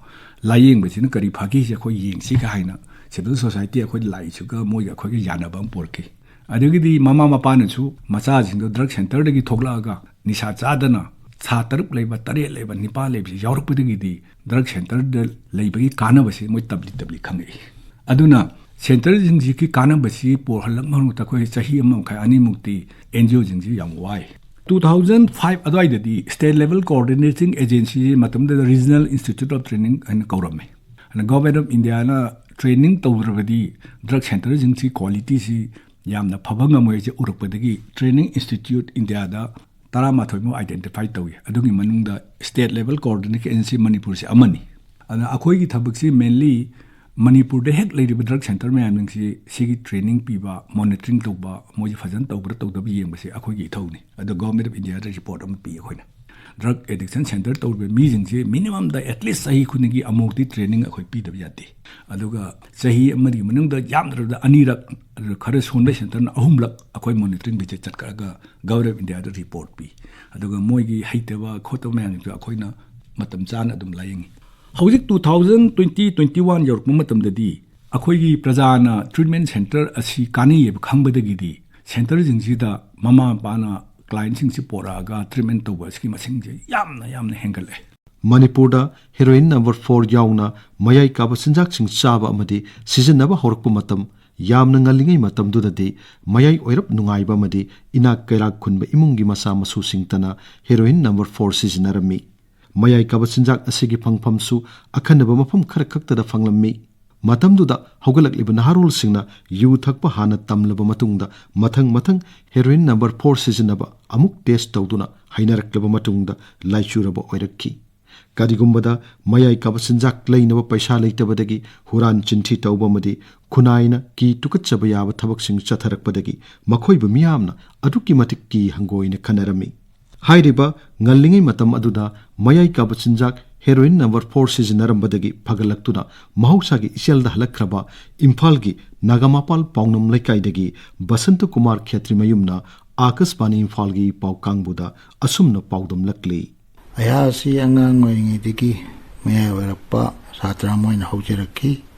ꯂꯥꯏꯌꯦꯡꯕꯁꯤꯅ ꯀꯔꯤ ꯐꯒꯦꯁꯦ ꯑꯩꯈꯣꯏ ꯌꯦꯡꯁꯤꯒ" ꯍꯥꯏꯅ ꯁꯤꯚꯤꯜ ꯁꯣꯁꯥꯏꯇꯤ ꯑꯩꯈꯣꯏ ꯂꯥꯛꯏꯁꯤꯒ ꯃꯣꯏꯒ ꯑꯩꯈꯣꯏꯒ ꯌꯥꯅꯕ ꯑꯃ ꯄꯨꯔꯛꯈꯤ꯫ ꯑꯗꯒꯤꯗꯤ ꯃꯃꯥ ꯃꯄꯥꯅꯁꯨ ꯃꯆꯥꯁꯤꯡꯗꯣ ꯗ꯭ꯔꯒ ꯁꯦꯟꯇꯔꯗꯒꯤ ꯊꯣꯛꯂꯛꯑꯒ ꯅꯤꯁꯥ ꯆꯥꯗꯅ ꯊꯥ ꯇꯔꯨꯛ ꯂꯩꯕ, ꯇꯔꯦꯠ ꯂꯩꯕ, ꯅꯤꯄꯥꯜ ꯂꯩꯕꯁꯤ ꯌꯥꯎꯔꯛꯄꯗꯒꯤꯗꯤ ꯗ꯭ꯔꯒ ꯁꯦꯟꯇꯔꯗ ꯂꯩꯕꯒꯤ ꯀꯥꯟꯅꯕꯁꯤ ꯃꯣꯏ ꯇꯞꯂꯤ ꯇꯞꯂꯤ ꯈꯪꯉꯛꯏ꯫ ꯑꯗꯨꯅ ꯁꯦꯟꯇꯔꯁꯤꯡꯁꯤꯒꯤ ꯀꯥꯟꯅꯕꯁꯤ ꯄꯣꯔꯍꯜꯂꯛ ꯃꯔꯛꯇ ꯑꯩꯈꯣꯏ ꯆꯍꯤ ꯑꯃ ꯃꯈꯥꯏ ꯑꯅꯤꯃꯨꯛꯇꯤ ꯑꯦꯟ ꯖꯤ ꯑꯣꯁꯤꯡꯁꯤ ꯌꯥꯝ ꯋꯥꯏ꯫ ꯇꯨ ꯊꯥꯎꯖꯟ ꯐꯥꯏꯚ ꯑꯗꯨꯋꯥꯏꯗꯗꯤ State Level Coordinating Agency, ꯃꯇꯝꯗꯨꯗ Regional Institute of Training ꯍꯥꯏꯅ ꯀꯧꯔꯝꯃꯤ꯫ ꯑꯗꯨꯅ Government of Indiaꯅ training ꯇꯧꯗ꯭ꯔꯕꯗꯤ ꯗ꯭ꯔꯒ ꯁꯦꯟꯇꯔꯁꯤꯡꯁꯤ ꯀ꯭ꯋꯥꯂꯤꯇꯤꯁꯤ ꯌꯥꯝꯅ ꯐꯕ ꯉꯝꯃꯣꯏ ꯍꯥꯏꯁꯦ ꯎꯔꯛꯄꯗꯒꯤ Training Institute ꯏꯟꯗꯤꯌꯥꯗ ꯇꯔꯥꯃꯥꯊꯣꯏꯃꯨꯛ identify ꯇꯧꯏ꯫ ꯑꯗꯨꯒꯤ ꯃꯅꯨꯡꯗ State Level Coordinating Agency ꯃꯅꯤꯄꯨꯔꯁꯦ ꯑꯃꯅꯤ꯫ ꯑꯗꯨꯅ ꯑꯩꯈꯣꯏꯒꯤ ꯊꯕꯛꯁꯤ mainly ꯃꯅꯤꯄꯨꯔꯗ ꯍꯦꯛ ꯂꯩꯔꯤꯕ ꯗ꯭ꯔꯒ ꯁꯦꯟꯇꯔ ꯃꯌꯥꯝꯁꯤꯡꯁꯤ ꯁꯤꯒꯤ training ꯄꯤꯕ, monitoring ꯇꯧꯕ, ꯃꯣꯏꯁꯤ ꯐꯖꯅ ꯇꯧꯕ꯭ꯔꯥ ꯇꯧꯗꯕ ꯌꯦꯡꯕꯁꯤ ꯑꯩꯈꯣꯏꯒꯤ ꯏꯊꯧꯅꯤ꯫ ꯑꯗꯣ Government of Indiaꯗ report ꯑꯃ ꯄꯤ ꯑꯩꯈꯣꯏꯅ꯫ ꯗ꯭ꯔꯒ ꯑꯦꯗꯤꯛꯁꯟ ꯁꯦꯟꯇꯔ ꯇꯧꯔꯤꯕ ꯃꯤꯁꯤꯡꯁꯦ ꯃꯤꯅꯤꯃꯝꯗ ꯑꯦꯠꯂꯤꯁ ꯆꯍꯤ ꯈꯨꯗꯤꯡꯒꯤ ꯑꯃꯨꯛꯇꯤ ꯇ꯭ꯔꯦꯅꯤꯡ ꯑꯩꯈꯣꯏ ꯄꯤꯗꯕ ꯌꯥꯗꯦ꯫ ꯑꯗꯨꯒ ꯆꯍꯤ ꯑꯃꯒꯤ ꯃꯅꯨꯡꯗ ꯌꯥꯝꯗ꯭ꯔꯕꯗ ꯑꯅꯤꯔꯛ, ꯈꯔ ꯁꯣꯟꯕ ꯁꯦꯟꯇꯔꯅ ꯑꯍꯨꯝꯂꯛ ꯑꯩꯈꯣꯏ ꯃꯣꯅꯤꯇꯔꯤꯡ ꯚꯤꯖꯤꯠ ꯆꯠꯂꯒ ꯒꯚꯔꯟ ꯑꯣꯐ ꯏꯟꯗꯤꯌꯥꯗ ꯔꯤꯄꯣꯔꯠ ꯄꯤ꯫ ꯑꯗꯨꯒ ꯃꯣꯏꯒꯤ ꯍꯩꯇꯕ ꯈꯣꯠꯇꯕ ꯃꯌꯥꯝꯁꯤꯡꯁꯨ ꯑꯩꯈꯣꯏꯅ ꯃꯇꯝ ꯆꯥꯅ ꯑꯗꯨꯝ ꯂꯥꯏꯌꯦꯡꯉꯤ꯫ ꯍꯧꯖꯤꯛ two thousand twenty twenty one ꯌꯧꯔꯛꯄ ꯃꯇꯝꯗꯗꯤ ꯑꯩꯈꯣꯏꯒꯤ ꯄ꯭ꯔꯖꯥꯅ ꯇ꯭ꯔꯤꯠꯃꯦꯟ ꯁꯦꯟꯇꯔ ꯑꯁꯤ ꯀꯥꯟꯅꯩꯌꯦꯕ ꯈꯪꯕꯗꯒꯤꯗꯤ ꯁꯦꯟꯇꯔꯁꯤꯡꯁꯤꯗ ꯃꯃꯥ ꯃꯄꯥꯅ ꯀ꯭ꯂꯥꯏꯟꯁꯤꯡꯁꯤ ꯄꯣꯔꯛꯑꯒ ꯇ꯭ꯔꯤꯠꯃꯦꯟ ꯇꯧꯕ ꯑꯁꯤꯒꯤ ꯃꯁꯤꯡꯁꯦ ꯌꯥꯝꯅ ꯌꯥꯝꯅ ꯍꯦꯟꯒꯠꯂꯦ꯫ ꯃꯅꯤꯄꯨꯔꯗ ꯍꯦꯔꯣꯏꯟ ꯅꯝꯕꯔ ꯐꯣꯔ ꯌꯥꯎꯅ ꯃꯌꯥꯏ ꯀꯥꯕ ꯆꯤꯟꯖꯥꯛꯁꯤꯡ ꯆꯥꯕ ꯑꯃꯗꯤ ꯁꯤꯖꯤꯟꯅꯕ ꯍꯧꯔꯛꯄ ꯃꯇꯝ ꯌꯥꯝꯅ ꯉꯜꯂꯤꯉꯩ ꯃꯇꯝꯗꯨꯗꯗꯤ ꯃꯌꯥꯏ ꯑꯣꯏꯔꯞ ꯅꯨꯡꯉꯥꯏꯕ ꯑꯃꯗꯤ ꯏꯅꯥꯛ ꯀꯩꯔꯥꯛ ꯈꯨꯟꯕ ꯏꯃꯨꯡꯒꯤ ꯃꯆꯥ ꯃꯁꯨꯁꯤꯡꯇꯅ ꯍꯦꯔꯣꯏꯟ ꯅꯝꯕꯔ ꯐꯣꯔ ꯁꯤꯖꯤꯟꯅꯔꯝꯃꯤ꯫ ꯃꯌꯥꯏ ꯀꯥꯕ ꯆꯤꯟꯖꯥꯛ ꯑꯁꯤꯒꯤ ꯐꯪꯐꯝꯁꯨ ꯑꯈꯟꯅꯕ ꯃꯐꯝ ꯈꯔ ꯈꯛꯇꯗ ꯐꯪꯂꯝꯃꯤ꯫ ꯃꯇꯝꯗꯨꯗ ꯍꯧꯒꯠꯂꯛꯂꯤꯕ ꯅꯍꯥꯔꯣꯜꯁꯤꯡꯅ ꯌꯨ ꯊꯛꯄ ꯍꯥꯟꯅ ꯇꯝꯂꯕ ꯃꯇꯨꯡꯗ ꯃꯊꯪ ꯃꯊꯪ ꯍꯦꯔꯣꯏꯟ ꯅꯝꯕꯔ ꯐꯣꯔ ꯁꯤꯖꯤꯟꯅꯕ ꯑꯃꯨꯛ ꯇꯦꯁ ꯇꯧꯗꯨꯅ ꯍꯩꯅꯔꯛꯂꯕ ꯃꯇꯨꯡꯗ ꯂꯥꯏꯆꯨꯔꯕ ꯑꯣꯏꯔꯛꯈꯤ꯫ ꯀꯔꯤꯒꯨꯝꯕꯗ ꯃꯌꯥꯏ ꯀꯥꯕ ꯆꯤꯟꯖꯥꯛ ꯂꯩꯅꯕ ꯄꯩꯁꯥ ꯂꯩꯇꯕꯗꯒꯤ ꯍꯨꯔꯥꯟ ꯆꯤꯟꯊꯤ ꯇꯧꯕ ꯑꯃꯗꯤ ꯈꯨꯟꯅꯥꯏꯅ ꯀꯤ ꯇꯨꯀꯠꯆꯕ ꯌꯥꯕ ꯊꯕꯛꯁꯤꯡ ꯆꯠꯊꯔꯛꯄꯗꯒꯤ ꯃꯈꯣꯏꯕꯨ ꯃꯤꯌꯥꯝꯅ ꯑꯗꯨꯛꯀꯤ ꯃꯇꯤꯛ ꯀꯤ ꯍꯪꯒꯣꯏꯅ ꯈꯟꯅꯔꯝꯃꯤ꯫ ꯍꯥꯏꯔꯤꯕ ꯉꯜꯂꯤꯉꯩ ꯃꯇꯝ ꯑꯗꯨꯗ ꯃꯌꯥꯏ ꯀꯥꯕ ꯆꯤꯟꯖꯥꯛ ꯍꯦꯔꯣꯏꯟ ꯅꯝꯕꯔ ꯐꯣꯔ ꯁꯤꯖꯤꯟꯅꯔꯝꯕꯗꯒꯤ ꯐꯒꯠꯂꯛꯇꯨꯅ ꯃꯍꯧꯁꯥꯒꯤ ꯏꯆꯦꯜꯗ ꯍꯜꯂꯛꯈ꯭ꯔꯕ ꯏꯝꯐꯥꯜꯒꯤ ꯅꯥꯒꯥꯃꯄꯥꯜ ꯄꯥꯎꯅꯝ ꯂꯩꯀꯥꯏꯗꯒꯤ ꯕꯁꯟꯇ ꯀꯨꯃꯥꯔ ꯈꯦꯇ꯭ꯔꯤꯃꯌꯨꯝꯅ ꯑꯥꯀꯥꯁꯕꯥꯅꯤ ꯏꯝꯐꯥꯜꯒꯤ ꯄꯥꯎ ꯀꯥꯡꯕꯨꯗ ꯑꯁꯨꯝꯅ ꯄꯥꯎꯗꯝꯂꯛꯂꯤ꯫ ꯑꯩꯍꯥꯛ ꯑꯁꯤ ꯑꯉꯥꯡ ꯑꯣꯏꯔꯤꯉꯩꯗꯒꯤ ꯃꯌꯥꯏ ꯑꯣꯏꯔꯛꯄ ꯁꯥꯇ꯭ꯔ ꯑꯃ ꯑꯣꯏꯅ ꯍꯧꯖꯔꯛꯈꯤ꯫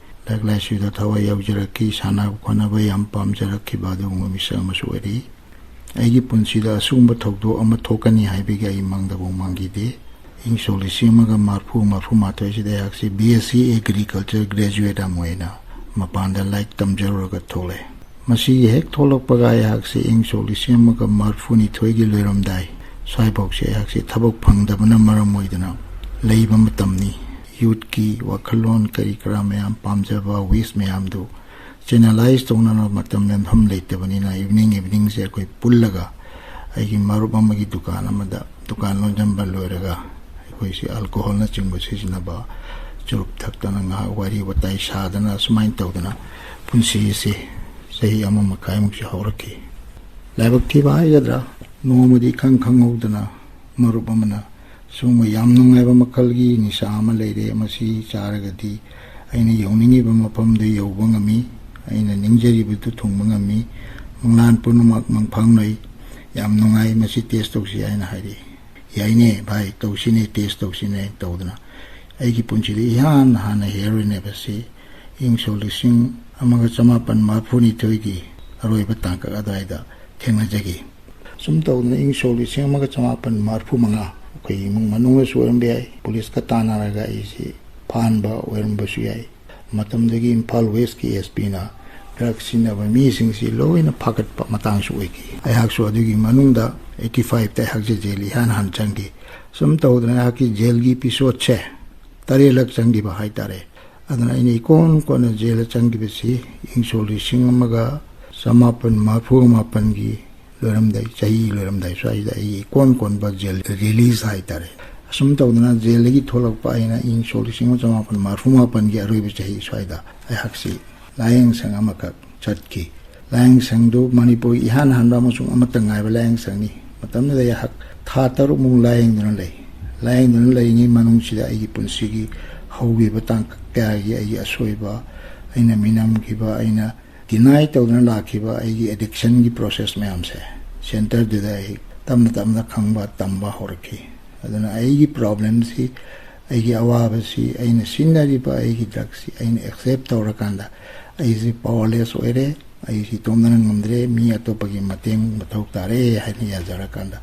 ꯂꯥꯏꯔꯤꯛ ꯂꯥꯏꯁꯨꯗ ꯊꯋꯥꯏ ꯌꯥꯎꯖꯔꯛꯈꯤ, ꯁꯥꯟꯅ ꯈꯣꯠꯅꯕ ꯌꯥꯝ ꯄꯥꯝꯖꯔꯛꯈꯤꯕ ꯑꯗꯨꯒꯨꯝꯕ ꯃꯤꯁꯛ ꯑꯃꯁꯨ ꯑꯣꯏꯔꯛꯏ꯫ ꯑꯩꯒꯤ ꯄꯨꯟꯁꯤꯗ ꯑꯁꯤꯒꯨꯝꯕ ꯊꯧꯗꯣꯛ ꯑꯃ ꯊꯣꯛꯀꯅꯤ ꯍꯥꯏꯕꯒꯤ ꯑꯩ ꯃꯪꯗꯐꯥꯎ ꯃꯪꯈꯤꯗꯦ꯫ ꯏꯪ ꯁꯣꯛ ꯂꯤꯁꯤꯡ ꯑꯃꯒ ꯃꯔꯐꯨ ꯃꯔꯐꯨ ꯃꯥꯊꯣꯏꯁꯤꯗ ꯑꯩꯍꯥꯛꯁꯤ B S C agriculture graduate ꯑꯃ ꯑꯣꯏꯅ ꯃꯄꯥꯟꯗ ꯂꯥꯏꯔꯤꯛ ꯇꯝꯖꯔꯨꯔꯒ ꯊꯣꯛꯂꯛꯑꯦ꯫ ꯃꯁꯤꯒꯤ ꯍꯦꯛ ꯊꯣꯛꯂꯛꯄꯒ ꯑꯩꯍꯥꯛꯁꯤ ꯏꯪ ꯁꯣꯛ ꯂꯤꯁꯤꯡ ꯑꯃꯒ ꯃꯔꯐꯨꯅꯤꯊꯣꯏꯒꯤ ꯂꯣꯏꯔꯝꯗꯥꯏ ꯁ꯭ꯋꯥꯏꯐꯥꯎꯁꯦ ꯑꯩꯍꯥꯛꯁꯤ ꯊꯕꯛ ꯐꯪꯗꯕꯅ ꯃꯔꯝ ꯑꯣꯏꯗꯨꯅ ꯂꯩꯕ ꯃꯇꯝꯅꯤ꯫ ꯌꯨꯠꯀꯤ ꯋꯥꯈꯜꯂꯣꯟ ꯀꯔꯤ ꯀꯔꯥ ꯃꯌꯥꯝ ꯄꯥꯝꯖꯕ ꯋꯤꯁ ꯃꯌꯥꯝꯗꯨ ꯆꯦꯅꯦꯂꯥꯏꯁ ꯇꯧꯅꯅꯕ ꯃꯇꯝ ꯂꯦꯟꯐꯝ ꯂꯩꯇꯕꯅꯤꯅ ꯏꯚꯤꯅꯤꯡ ꯏꯚꯤꯅꯤꯡꯁꯦ ꯑꯩꯈꯣꯏ ꯄꯨꯜꯂꯒ ꯑꯩꯒꯤ ꯃꯔꯨꯞ ꯑꯃꯒꯤ ꯗꯨꯀꯥꯟ ꯑꯃꯗ ꯗꯨꯀꯥꯟ ꯂꯣꯟꯁꯤꯟꯕ ꯂꯣꯏꯔꯒ ꯑꯩꯈꯣꯏꯁꯤ ꯑꯜꯀꯣꯍꯣꯜꯅꯆꯤꯡꯕ ꯁꯤꯖꯤꯟꯅꯕ, ꯆꯨꯔꯨꯞ ꯊꯛꯇꯅ ꯉꯥꯏꯍꯥꯛ ꯋꯥꯔꯤ ꯋꯥꯇꯥꯏ ꯁꯥꯗꯅ ꯑꯁꯨꯃꯥꯏꯅ ꯇꯧꯗꯅ ꯄꯨꯟꯁꯤ ꯑꯁꯤ ꯆꯍꯤ ꯑꯃ ꯃꯈꯥꯏꯃꯨꯛꯁꯤ ꯍꯧꯔꯛꯈꯤ꯫ ꯂꯥꯏꯕꯛ ꯊꯤꯕ ꯍꯥꯏꯒꯗ꯭ꯔꯥ, ꯅꯣꯡꯃꯗꯤ ꯏꯈꯪ ꯈꯪꯍꯧꯗꯅ ꯃꯔꯨꯞ ꯑꯃꯅ ꯁꯤꯒꯨꯝꯕ ꯌꯥꯝ ꯅꯨꯡꯉꯥꯏꯕ ꯃꯈꯜꯒꯤ ꯅꯤꯁꯥ ꯑꯃ ꯂꯩꯔꯦ, ꯃꯁꯤ ꯆꯥꯔꯒꯗꯤ ꯑꯩꯅ ꯌꯧꯅꯤꯡꯉꯤꯕ ꯃꯐꯝꯗ ꯌꯧꯕ ꯉꯝꯃꯤ, ꯑꯩꯅ ꯅꯤꯡꯖꯔꯤꯕꯗꯨ ꯊꯨꯡꯕ ꯉꯝꯃꯤ, ꯃꯪꯂꯥꯟ ꯄꯨꯝꯅꯃꯛ ꯃꯪꯐꯥꯡꯅꯩ, ꯌꯥꯝ ꯅꯨꯡꯉꯥꯏ, ꯃꯁꯤ ꯇꯦꯁ ꯇꯧꯁꯤ ꯍꯥꯏꯅ ꯍꯥꯏꯔꯛꯏ꯫ "ꯌꯥꯏꯅꯦ ꯚꯥꯏ, ꯇꯧꯁꯤꯅꯦ, ꯇꯦꯁ ꯇꯧꯁꯤꯅꯦ" ꯇꯧꯗꯅ ꯑꯩꯒꯤ ꯄꯨꯟꯁꯤꯗ ꯏꯍꯥꯟ ꯍꯥꯟꯅ ꯍꯦꯔꯣꯏꯟ ꯍꯥꯏꯕꯁꯤ ꯏꯪ ꯁꯣꯛ ꯂꯤꯁꯤꯡ ꯑꯃꯒ ꯆꯃꯥꯄꯟ ꯃꯔꯤꯐꯨꯅꯤꯊꯣꯏꯒꯤ ꯑꯔꯣꯏꯕ ꯇꯥꯡꯀꯛ ꯑꯗꯨꯋꯥꯏꯗ ꯊꯦꯡꯅꯖꯈꯤ꯫ ꯁꯨꯝ ꯇꯧꯗꯅ ꯏꯪ ꯁꯣꯛ ꯂꯤꯁꯤꯡ ꯑꯃꯒ ꯆꯃꯥꯄꯟ ꯃꯔꯤꯐꯨ ꯃꯉꯥ, ꯑꯩꯈꯣꯏ ꯏꯃꯨꯡ ꯃꯅꯨꯡꯅꯁꯨ ꯑꯣꯏꯔꯝꯕ ꯌꯥꯏ, ꯄꯨꯂꯤꯁꯀ ꯇꯥꯟꯅꯔꯒ ꯑꯩꯁꯤ ꯐꯥꯍꯟꯕ ꯑꯣꯏꯔꯝꯕꯁꯨ ꯌꯥꯏ꯫ ꯃꯇꯝꯗꯨꯒꯤ ꯏꯝꯐꯥꯜ ꯋꯦꯁꯀꯤ ꯑꯦꯁ ꯄꯤꯅ ꯗ꯭ꯔꯒ ꯁꯤꯖꯤꯟꯅꯕ ꯃꯤꯁꯤꯡꯁꯤ ꯂꯣꯏꯅ ꯐꯥꯒꯠꯄ ꯃꯇꯥꯡꯁꯨ ꯑꯣꯏꯈꯤ꯫ ꯑꯩꯍꯥꯛꯁꯨ ꯑꯗꯨꯒꯤ ꯃꯅꯨꯡꯗ ꯑꯩꯠꯇꯤ ꯐꯥꯏꯚꯇ ꯑꯩꯍꯥꯛꯁꯦ ꯖꯦꯜ ꯏꯍꯥꯟ ꯍꯥꯟ ꯆꯪꯈꯤ꯫ ꯁꯨꯝ ꯇꯧꯗꯅ ꯑꯩꯍꯥꯛꯀꯤ ꯖꯦꯜꯒꯤ ꯏꯄꯤꯁꯣꯠꯁꯦ ꯇꯔꯦꯠꯂꯛ ꯆꯪꯈꯤꯕ ꯍꯥꯏꯇꯥꯔꯦ꯫ ꯑꯗꯨꯅ ꯑꯩꯅ ꯏꯀꯣꯟ ꯀꯣꯟꯅ ꯖꯦꯜꯗ ꯆꯪꯈꯤꯕꯁꯤ ꯏꯪ ꯁꯣꯛ ꯂꯤꯁꯤꯡ ꯑꯃꯒ ꯆꯃꯥꯄꯟ ꯃꯔꯤꯐꯨ ꯃꯥꯄꯟꯒꯤ ꯂꯣꯏꯔꯝꯗꯥꯏ, ꯆꯍꯤ ꯂꯣꯏꯔꯝꯗꯥꯏ ꯁ꯭ꯋꯥꯏꯁꯤꯗ ꯑꯩ ꯏꯀꯣꯟ ꯀꯣꯟꯕ ꯖꯦꯜ ꯔꯤꯂꯤꯖ ꯍꯥꯏꯇꯥꯔꯦ꯫ ꯑꯁꯨꯝ ꯇꯧꯗꯅ ꯖꯦꯜꯗꯒꯤ ꯊꯣꯛꯂꯛꯄ ꯑꯩꯅ ꯏꯪ ꯁꯣꯛ ꯂꯤꯁꯤꯡ ꯑꯃ ꯆꯃꯥꯄꯟ ꯃꯔꯤꯐꯨ ꯃꯥꯄꯟꯒꯤ ꯑꯔꯣꯏꯕ ꯆꯍꯤ ꯁ꯭ꯋꯥꯏꯗ ꯑꯩꯍꯥꯛꯁꯤ ꯂꯥꯏꯌꯦꯡ ꯁꯪ ꯑꯃꯈꯛ ꯆꯠꯈꯤ꯫ ꯂꯥꯏꯌꯦꯡ ꯁꯪꯗꯨ ꯃꯅꯤꯄꯨꯔꯒꯤ ꯏꯍꯥꯟ ꯍꯥꯟꯕ ꯑꯃꯁꯨꯡ ꯑꯃꯠꯇ ꯉꯥꯏꯕ ꯂꯥꯏꯌꯦꯡ ꯁꯪꯅꯤ꯫ ꯃꯇꯝꯗꯨꯗ ꯑꯩꯍꯥꯛ ꯊꯥ ꯇꯔꯨꯛꯃꯨꯛ ꯂꯥꯏꯌꯦꯡꯗꯨꯅ ꯂꯩ꯫ ꯂꯥꯏꯌꯦꯡꯗꯨꯅ ꯂꯩꯔꯤꯉꯩ ꯃꯅꯨꯡꯁꯤꯗ ꯑꯩꯒꯤ ꯄꯨꯟꯁꯤꯒꯤ ꯍꯧꯈꯤꯕ ꯇꯥꯡꯀꯛ ꯀꯌꯥꯒꯤ ꯑꯩꯒꯤ ꯑꯁꯣꯏꯕ, ꯑꯩꯅ ꯃꯤꯅꯝꯈꯤꯕ, ꯑꯩꯅ ꯗꯤꯅꯥꯏ ꯇꯧꯗꯨꯅ ꯂꯥꯛꯈꯤꯕ ꯑꯩꯒꯤ ꯑꯦꯗꯤꯛꯁꯟꯒꯤ ꯄ꯭ꯔꯣꯁꯦꯁ ꯃꯌꯥꯝꯁꯦ ꯁꯦꯟꯇꯔꯗꯨꯗ ꯑꯩ ꯇꯞꯅ ꯇꯞꯅ ꯈꯪꯕ, ꯇꯝꯕ ꯍꯧꯔꯛꯈꯤ꯫ ꯑꯗꯨꯅ ꯑꯩꯒꯤ ꯄ꯭ꯔꯣꯕ꯭ꯂꯦꯝꯁꯤ, ꯑꯩꯒꯤ ꯑꯋꯥꯕꯁꯤ, ꯑꯩꯅ ꯁꯤꯖꯤꯟꯅꯔꯤꯕ ꯑꯩꯒꯤ ꯗ꯭ꯔꯒꯁꯤ ꯑꯩꯅ ꯑꯦꯛꯁꯦꯞ ꯇꯧꯔꯀꯥꯟꯗ ꯑꯩꯁꯤ ꯄꯥꯋꯔꯂꯦꯁ ꯑꯣꯏꯔꯦ, ꯑꯩꯁꯤ ꯇꯣꯝꯗꯅ ꯉꯝꯗ꯭ꯔꯦ, ꯃꯤ ꯑꯇꯣꯞꯄꯒꯤ ꯃꯇꯦꯡ ꯃꯊꯧ ꯇꯥꯔꯦ ꯍꯥꯏꯅ ꯌꯥꯖꯔꯀꯥꯟꯗ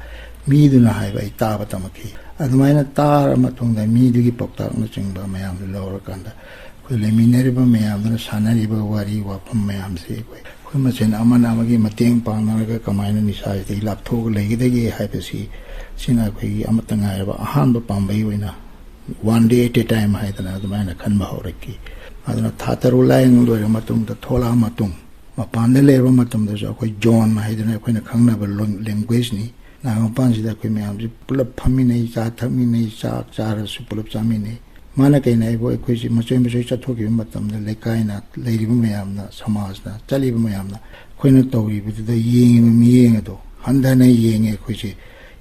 ꯃꯤꯗꯨꯅ ꯍꯥꯏꯕ ꯑꯩ ꯇꯥꯕ ꯇꯝꯃꯛꯈꯤ꯫ ꯑꯗꯨꯃꯥꯏꯅ ꯇꯥꯔ ꯃꯇꯨꯡꯗ ꯃꯤꯗꯨꯒꯤ ꯄꯥꯎꯇꯥꯛꯅꯆꯤꯡꯕ ꯃꯌꯥꯝꯗꯨ ꯂꯧꯔꯀꯥꯟꯗ ꯑꯩꯈꯣꯏ ꯂꯩꯃꯤꯟꯅꯔꯤꯕ ꯃꯌꯥꯝꯗꯨꯅ ꯁꯥꯟꯅꯔꯤꯕ ꯋꯥꯔꯤ ꯋꯥꯐꯝ ꯃꯌꯥꯝꯁꯤ ꯑꯩꯈꯣꯏ, ꯑꯩꯈꯣꯏ ꯃꯁꯦꯟ ꯑꯃꯅ ꯑꯃꯒꯤ ꯃꯇꯦꯡ ꯄꯥꯡꯅꯔꯒ ꯀꯃꯥꯏꯅ ꯅꯤꯁꯥꯁꯤꯗꯒꯤ ꯂꯥꯞꯊꯣꯛꯑꯒ ꯂꯩꯒꯗꯒꯦ ꯍꯥꯏꯕꯁꯤ, ꯁꯤꯅ ꯑꯩꯈꯣꯏꯒꯤ ꯑꯃꯠꯇ ꯉꯥꯏꯔꯕ ꯑꯍꯥꯟꯕ ꯄꯥꯝꯕꯩ ꯑꯣꯏꯅ one day at a time ꯍꯥꯏꯗꯅ ꯑꯗꯨꯃꯥꯏꯅ ꯈꯟꯕ ꯍꯧꯔꯛꯈꯤ꯫ ꯑꯗꯨꯅ ꯊꯥ ꯇꯔꯨꯛ ꯂꯥꯏꯌꯦꯡ ꯂꯣꯏꯔ ꯃꯇꯨꯡꯗ ꯊꯣꯛꯂꯛꯑ ꯃꯇꯨꯡ, ꯃꯄꯥꯟꯗ ꯂꯩꯔꯕ ꯃꯇꯝꯗꯁꯨ ꯑꯩꯈꯣꯏ ꯖꯣꯟ ꯍꯥꯏꯗꯅ ꯑꯩꯈꯣꯏꯅ ꯈꯪꯅꯕ ꯂꯣꯟ-, ꯂꯦꯡꯒ꯭ꯋꯦꯖꯅꯤ꯫ ꯅꯥꯒꯥ ꯃꯄꯥꯟꯁꯤꯗ ꯑꯩꯈꯣꯏ ꯃꯌꯥꯝꯁꯤ ꯄꯨꯂꯞ ꯐꯝꯃꯤꯟꯅꯩ, ꯆꯥ ꯊꯛꯃꯤꯟꯅꯩ, ꯆꯥꯛ ꯆꯥꯔꯁꯨ ꯄꯨꯂꯞ ꯆꯥꯃꯤꯟꯅꯩ꯫ ꯃꯥꯅ ꯀꯩꯅꯣ ꯍꯥꯏꯕꯨ ꯑꯩꯈꯣꯏꯁꯤ ꯃꯆꯣꯏ ꯃꯆꯣꯏ ꯆꯠꯊꯣꯛꯈꯤꯕ ꯃꯇꯝꯗ ꯂꯩꯀꯥꯏꯅ, ꯂꯩꯔꯤꯕ ꯃꯌꯥꯝꯅ, ꯁꯃꯥꯖꯅ, ꯆꯠꯂꯤꯕ ꯃꯌꯥꯝꯅ ꯑꯩꯈꯣꯏꯅ ꯇꯧꯔꯤꯕꯗꯨꯗ ꯌꯦꯡꯉꯤꯕ ꯃꯤꯠꯌꯦꯡ ꯑꯗꯣ ꯍꯟꯊꯅ ꯌꯦꯡꯉꯦ꯫ ꯑꯩꯈꯣꯏꯁꯦ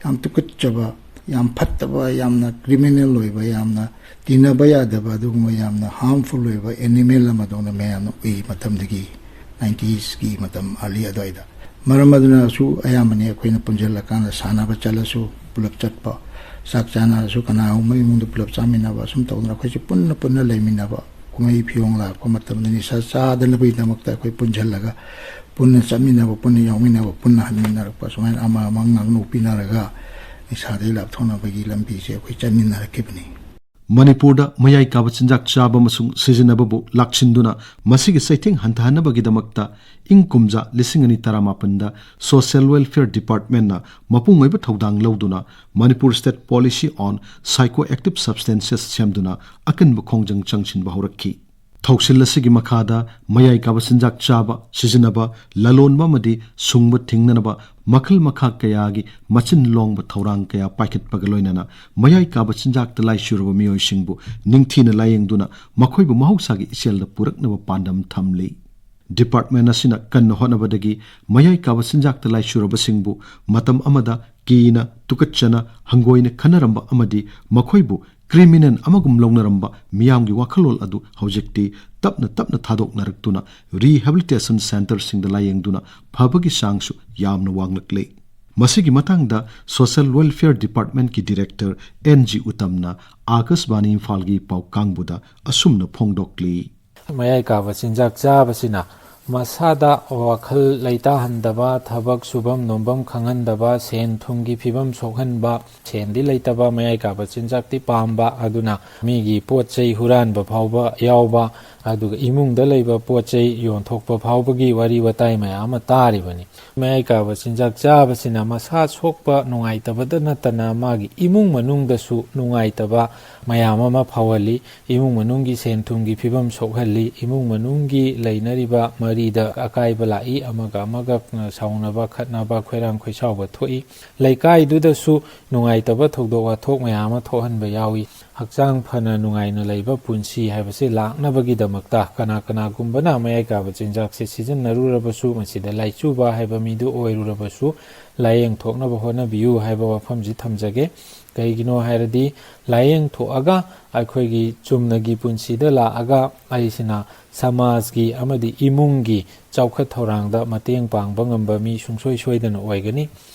ꯌꯥꯝ ꯇꯨꯀꯠꯆꯕ, ꯌꯥꯝ ꯐꯠꯇꯕ, ꯌꯥꯝꯅ ꯀ꯭ꯔꯤꯃꯤꯅꯦꯜ ꯑꯣꯏꯕ, ꯌꯥꯝꯅ ꯇꯤꯟꯅꯕ ꯌꯥꯗꯕ, ꯑꯗꯨꯒꯨꯝꯕ ꯌꯥꯝꯅ ꯍꯥꯔꯝꯐꯨꯜ ꯑꯣꯏꯕ ꯑꯦꯅꯤꯃꯦꯜ ꯑꯃꯗꯧꯅ ꯃꯌꯥꯝꯅ ꯎꯏ꯫ ꯃꯇꯝꯗꯒꯤ, ꯅꯥꯏꯟꯇꯤꯁꯀꯤ ꯃꯇꯝ, ꯑꯥꯔꯂꯤ ꯑꯗꯨꯋꯥꯏꯗ꯫ ꯃꯔꯝ ꯑꯗꯨꯅꯁꯨ ꯑꯌꯥꯝꯕꯅꯤ ꯑꯩꯈꯣꯏꯅ ꯄꯨꯟꯁꯤꯜꯂꯀꯥꯟꯗ ꯁꯥꯟꯅꯕ ꯆꯠꯂꯁꯨ, ꯄꯨꯂꯞ ꯆꯠꯄ, ꯆꯥꯛ ꯆꯥꯅꯔꯁꯨ ꯀꯅꯥꯒꯨꯝꯕ ꯏꯃꯨꯡꯗ ꯄꯨꯂꯞ ꯆꯥꯃꯤꯟꯅꯕ, ꯑꯁꯨꯝ ꯇꯧꯗꯅ ꯑꯩꯈꯣꯏꯁꯦ ꯄꯨꯟꯅ ꯄꯨꯟꯅ ꯂꯩꯃꯤꯟꯅꯕ꯫ ꯀꯨꯝꯍꯩ ꯐꯤꯌꯣꯡ ꯂꯥꯛꯄ ꯃꯇꯝꯗ ꯅꯤꯁꯥ ꯆꯥꯗꯅꯕꯒꯤꯗꯃꯛꯇ ꯑꯩꯈꯣꯏ ꯄꯨꯟꯁꯤꯜꯂꯒ ꯄꯨꯟꯅ ꯆꯠꯃꯤꯟꯅꯕ, ꯄꯨꯟꯅ ꯌꯥꯎꯃꯤꯟꯅꯕ, ꯄꯨꯟꯅ ꯍꯟꯃꯤꯟꯅꯔꯛꯄ, ꯁꯨꯃꯥꯏꯅ ꯑꯃ ꯑꯃ ꯉꯥꯡꯅ ꯄꯤꯅꯔꯒ ꯅꯤꯁꯥꯗꯒꯤ ꯂꯥꯞꯊꯣꯛꯅꯕꯒꯤ ꯂꯝꯕꯤꯁꯦ ꯑꯩꯈꯣꯏ ꯆꯠꯃꯤꯟꯅꯔꯛꯈꯤꯕꯅꯤ꯫ ꯃꯅꯤꯄꯨꯔꯗ ꯃꯌꯥꯏ ꯀꯥꯕ ꯆꯤꯟꯖꯥꯛ ꯆꯥꯕ ꯑꯃꯁꯨꯡ ꯁꯤꯖꯤꯟꯅꯕꯕꯨ ꯂꯥꯛꯁꯤꯟꯗꯨꯅ ꯃꯁꯤꯒꯤ ꯆꯩꯊꯦꯡ ꯍꯟꯊꯍꯟꯅꯕꯒꯤꯗꯃꯛꯇ ꯏꯪ ꯀꯨꯝꯖꯥ ꯂꯤꯁꯤꯡ ꯑꯅꯤ ꯇꯔꯥꯃꯥꯄꯟꯗ Social Welfare Departmentꯅ ꯃꯄꯨꯡ ꯑꯣꯏꯕ ꯊꯧꯗꯥꯡ ꯂꯧꯗꯨꯅ Manipur State Policy on Psychoactive Substances ꯁꯦꯝꯗꯨꯅ ꯑꯀꯟꯕ ꯈꯣꯡꯖꯪ ꯆꯪꯁꯤꯟꯕ ꯍꯧꯔꯛꯈꯤ꯫ ꯊꯧꯁꯤꯜ ꯑꯁꯤꯒꯤ ꯃꯈꯥꯗ ꯃꯌꯥꯏ ꯀꯥꯕ ꯆꯤꯟꯖꯥꯛ ꯆꯥꯕ, ꯁꯤꯖꯤꯟꯅꯕ, ꯂꯂꯣꯟꯕ ꯑꯃꯗꯤ ꯁꯨꯡꯕ ꯊꯤꯡꯅꯅꯕ ꯃꯈꯜ ꯃꯈꯥ ꯀꯌꯥꯒꯤ ꯃꯆꯤꯟ ꯂꯣꯡꯕ ꯊꯧꯔꯥꯡ ꯀꯌꯥ ꯄꯥꯏꯈꯠꯄꯒ ꯂꯣꯏꯅꯅ ꯃꯌꯥꯏ ꯀꯥꯕ ꯆꯤꯟꯖꯥꯛꯇ ꯂꯥꯏꯆꯨꯔꯕ ꯃꯤꯑꯣꯏꯁꯤꯡꯕꯨ ꯅꯤꯡꯊꯤꯅ ꯂꯥꯌꯦꯡꯗꯨꯅ ꯃꯈꯣꯏꯕꯨ ꯃꯍꯧꯁꯥꯒꯤ ꯏꯆꯦꯜꯗ ꯄꯨꯔꯛꯅꯕ ꯄꯥꯟꯗꯝ ꯊꯝꯂꯤ꯫ ꯗꯤꯄꯥꯔꯠꯃꯦꯟ ꯑꯁꯤꯅ ꯀꯟꯅ ꯍꯣꯠꯅꯕꯗꯒꯤ ꯃꯌꯥꯏ ꯀꯥꯕ ꯆꯤꯟꯖꯥꯛꯇ ꯂꯥꯏꯆꯨꯔꯕꯁꯤꯡꯕꯨ ꯃꯇꯝ ꯑꯃꯗ ꯀꯤꯅ, ꯇꯨꯀꯠꯆꯅ, ꯍꯪꯒꯣꯏꯅ ꯈꯟꯅꯔꯝꯕ ꯑꯃꯗꯤ ꯃꯈꯣꯏꯕꯨ ꯀ꯭ꯔꯤꯃꯤꯅꯦꯜ ꯑꯃꯒꯨꯝ ꯂꯧꯅꯔꯝꯕ ꯃꯤꯌꯥꯝꯒꯤ ꯋꯥꯈꯜꯂꯣꯟ ꯑꯗꯨ ꯍꯧꯖꯤꯛꯇꯤ ꯇꯞꯅ ꯇꯞꯅ ꯊꯥꯗꯣꯛꯅꯔꯛꯇꯨꯅ ꯔꯤꯍꯦꯕꯤꯂꯤꯇꯦꯁꯟ ꯁꯦꯟꯇꯔꯁꯤꯡꯗ ꯂꯥꯌꯦꯡꯗꯨꯅ ꯐꯕꯒꯤ ꯆꯥꯡꯁꯨ ꯌꯥꯝꯅ ꯋꯥꯡꯂꯛꯂꯦ꯫ ꯃꯁꯤꯒꯤ ꯃꯇꯥꯡꯗ Social Welfare Departmentꯀꯤ Director ꯑꯦꯟ ꯖꯤ ꯎꯇꯝꯅ ꯑꯥꯀꯥꯁꯕꯥꯅꯤ ꯏꯝꯐꯥꯜꯒꯤ ꯄꯥꯎ ꯀꯥꯡꯕꯨꯗ ꯑꯁꯨꯝꯅ ꯐꯣꯡꯗꯣꯛꯂꯤ꯫ ꯃꯌꯥꯏ ꯀꯥꯕ ꯆꯤꯟꯖꯥꯛ ꯆꯥꯕꯁꯤꯅ ꯃꯁꯥꯗ ꯋꯥꯈꯜ ꯂꯩꯇꯥꯍꯟꯗꯕ, ꯊꯕꯛ ꯁꯨꯐꯝ ꯅꯣꯝꯐꯝ ꯈꯪꯍꯟꯗꯕ, ꯁꯦꯟ ꯊꯨꯝꯒꯤ ꯐꯤꯕꯝ ꯁꯣꯛꯍꯟꯕ, ꯁꯦꯟꯗꯤ ꯂꯩꯇꯕ, ꯃꯌꯥꯏ ꯀꯥꯕ ꯆꯤꯟꯖꯥꯛꯇꯤ ꯄꯥꯝꯕ, ꯑꯗꯨꯅ ꯃꯤꯒꯤ ꯄꯣꯠ ꯆꯩ ꯍꯨꯔꯥꯟꯕ ꯐꯥꯎꯕ ꯌꯥꯎꯕ, ꯑꯗꯨꯒ ꯏꯃꯨꯡꯗ ꯂꯩꯕ ꯄꯣꯠ ꯆꯩ ꯌꯣꯟꯊꯣꯛꯄ ꯐꯥꯎꯕꯒꯤ ꯋꯥꯔꯤ ꯋꯥꯇꯥꯏ ꯃꯌꯥꯝ ꯑꯃ ꯇꯥꯔꯤꯕꯅꯤ꯫ ꯃꯌꯥꯏ ꯀꯥꯕ ꯆꯤꯟꯖꯥꯛ ꯆꯥꯕꯁꯤꯅ ꯃꯁꯥ ꯁꯣꯛꯄ ꯅꯨꯡꯉꯥꯏꯇꯕꯗ ꯅꯠꯇꯅ ꯃꯥꯒꯤ ꯏꯃꯨꯡ ꯃꯅꯨꯡꯗꯁꯨ ꯅꯨꯡꯉꯥꯏꯇꯕ ꯃꯌꯥꯝ ꯑꯃ ꯐꯥꯎꯍꯜꯂꯤ꯫ ꯏꯃꯨꯡ ꯃꯅꯨꯡꯒꯤ ꯁꯦꯟ ꯊꯨꯝꯒꯤ ꯐꯤꯕꯝ ꯁꯣꯛꯍꯜꯂꯤ꯫ ꯏꯃꯨꯡ ꯃꯅꯨꯡꯒꯤ ꯂꯩꯅꯔꯤꯕ ꯃꯔꯤꯗ ꯑꯀꯥꯏꯕ ꯂꯥꯛꯏ꯫ ꯑꯃꯒ ꯑꯃꯒ ꯁꯥꯎꯅꯕ, ꯈꯠꯅꯕ, ꯈꯣꯏꯔꯥꯡ ꯈꯣꯏꯁꯥꯎꯕ ꯊꯣꯛꯏ꯫ ꯂꯩꯀꯥꯏꯗꯨꯗꯁꯨ ꯅꯨꯡꯉꯥꯏꯇꯕ ꯊꯧꯗꯣꯛ ꯋꯥꯊꯣꯛ ꯃꯌꯥꯝ ꯑꯃ ꯊꯣꯛꯍꯟꯕ ꯌꯥꯎꯏ꯫ ꯍꯛꯆꯥꯡ ꯐꯅ ꯅꯨꯡꯉꯥꯏꯅ ꯂꯩꯕ ꯄꯨꯟꯁꯤ ꯍꯥꯏꯕꯁꯤ ꯂꯥꯛꯅꯕꯒꯤꯗꯃꯛꯇ ꯀꯅꯥ ꯀꯅꯥꯒꯨꯝꯕꯅ ꯃꯌꯥꯏ ꯀꯥꯕ ꯆꯤꯟꯖꯥꯛꯁꯦ ꯁꯤꯖꯤꯟꯅꯔꯨꯔꯕꯁꯨ, ꯃꯁꯤꯗ ꯂꯥꯏꯆꯨꯕ ꯍꯥꯏꯕ ꯃꯤꯗꯨ ꯑꯣꯏꯔꯨꯔꯕꯁꯨ, ꯂꯥꯏꯌꯦꯡ ꯊꯣꯛꯅꯕ ꯍꯣꯠꯅꯕꯤꯌꯨ ꯍꯥꯏꯕ ꯋꯥꯐꯝꯁꯤ ꯊꯝꯖꯒꯦ꯫ ꯀꯩꯒꯤꯅꯣ ꯍꯥꯏꯔꯗꯤ, ꯂꯥꯏꯌꯦꯡ ꯊꯣꯛꯑꯒ ꯑꯩꯈꯣꯏꯒꯤ ꯆꯨꯝꯅꯒꯤ ꯄꯨꯟꯁꯤꯗ ꯂꯥꯛꯑꯒ ꯑꯩꯁꯤꯅ ꯁꯃꯥꯖꯒꯤ ꯑꯃꯗꯤ ꯏꯃꯨꯡꯒꯤ ꯆꯥꯎꯈꯠ ꯊꯧꯔꯥꯡꯗ ꯃꯇꯦꯡ ꯄꯥꯡꯕ ꯉꯝꯕ ꯃꯤ ꯁꯨꯡꯁꯣꯏ ꯁꯣꯏꯗꯅ ꯑꯣꯏꯒꯅꯤ꯫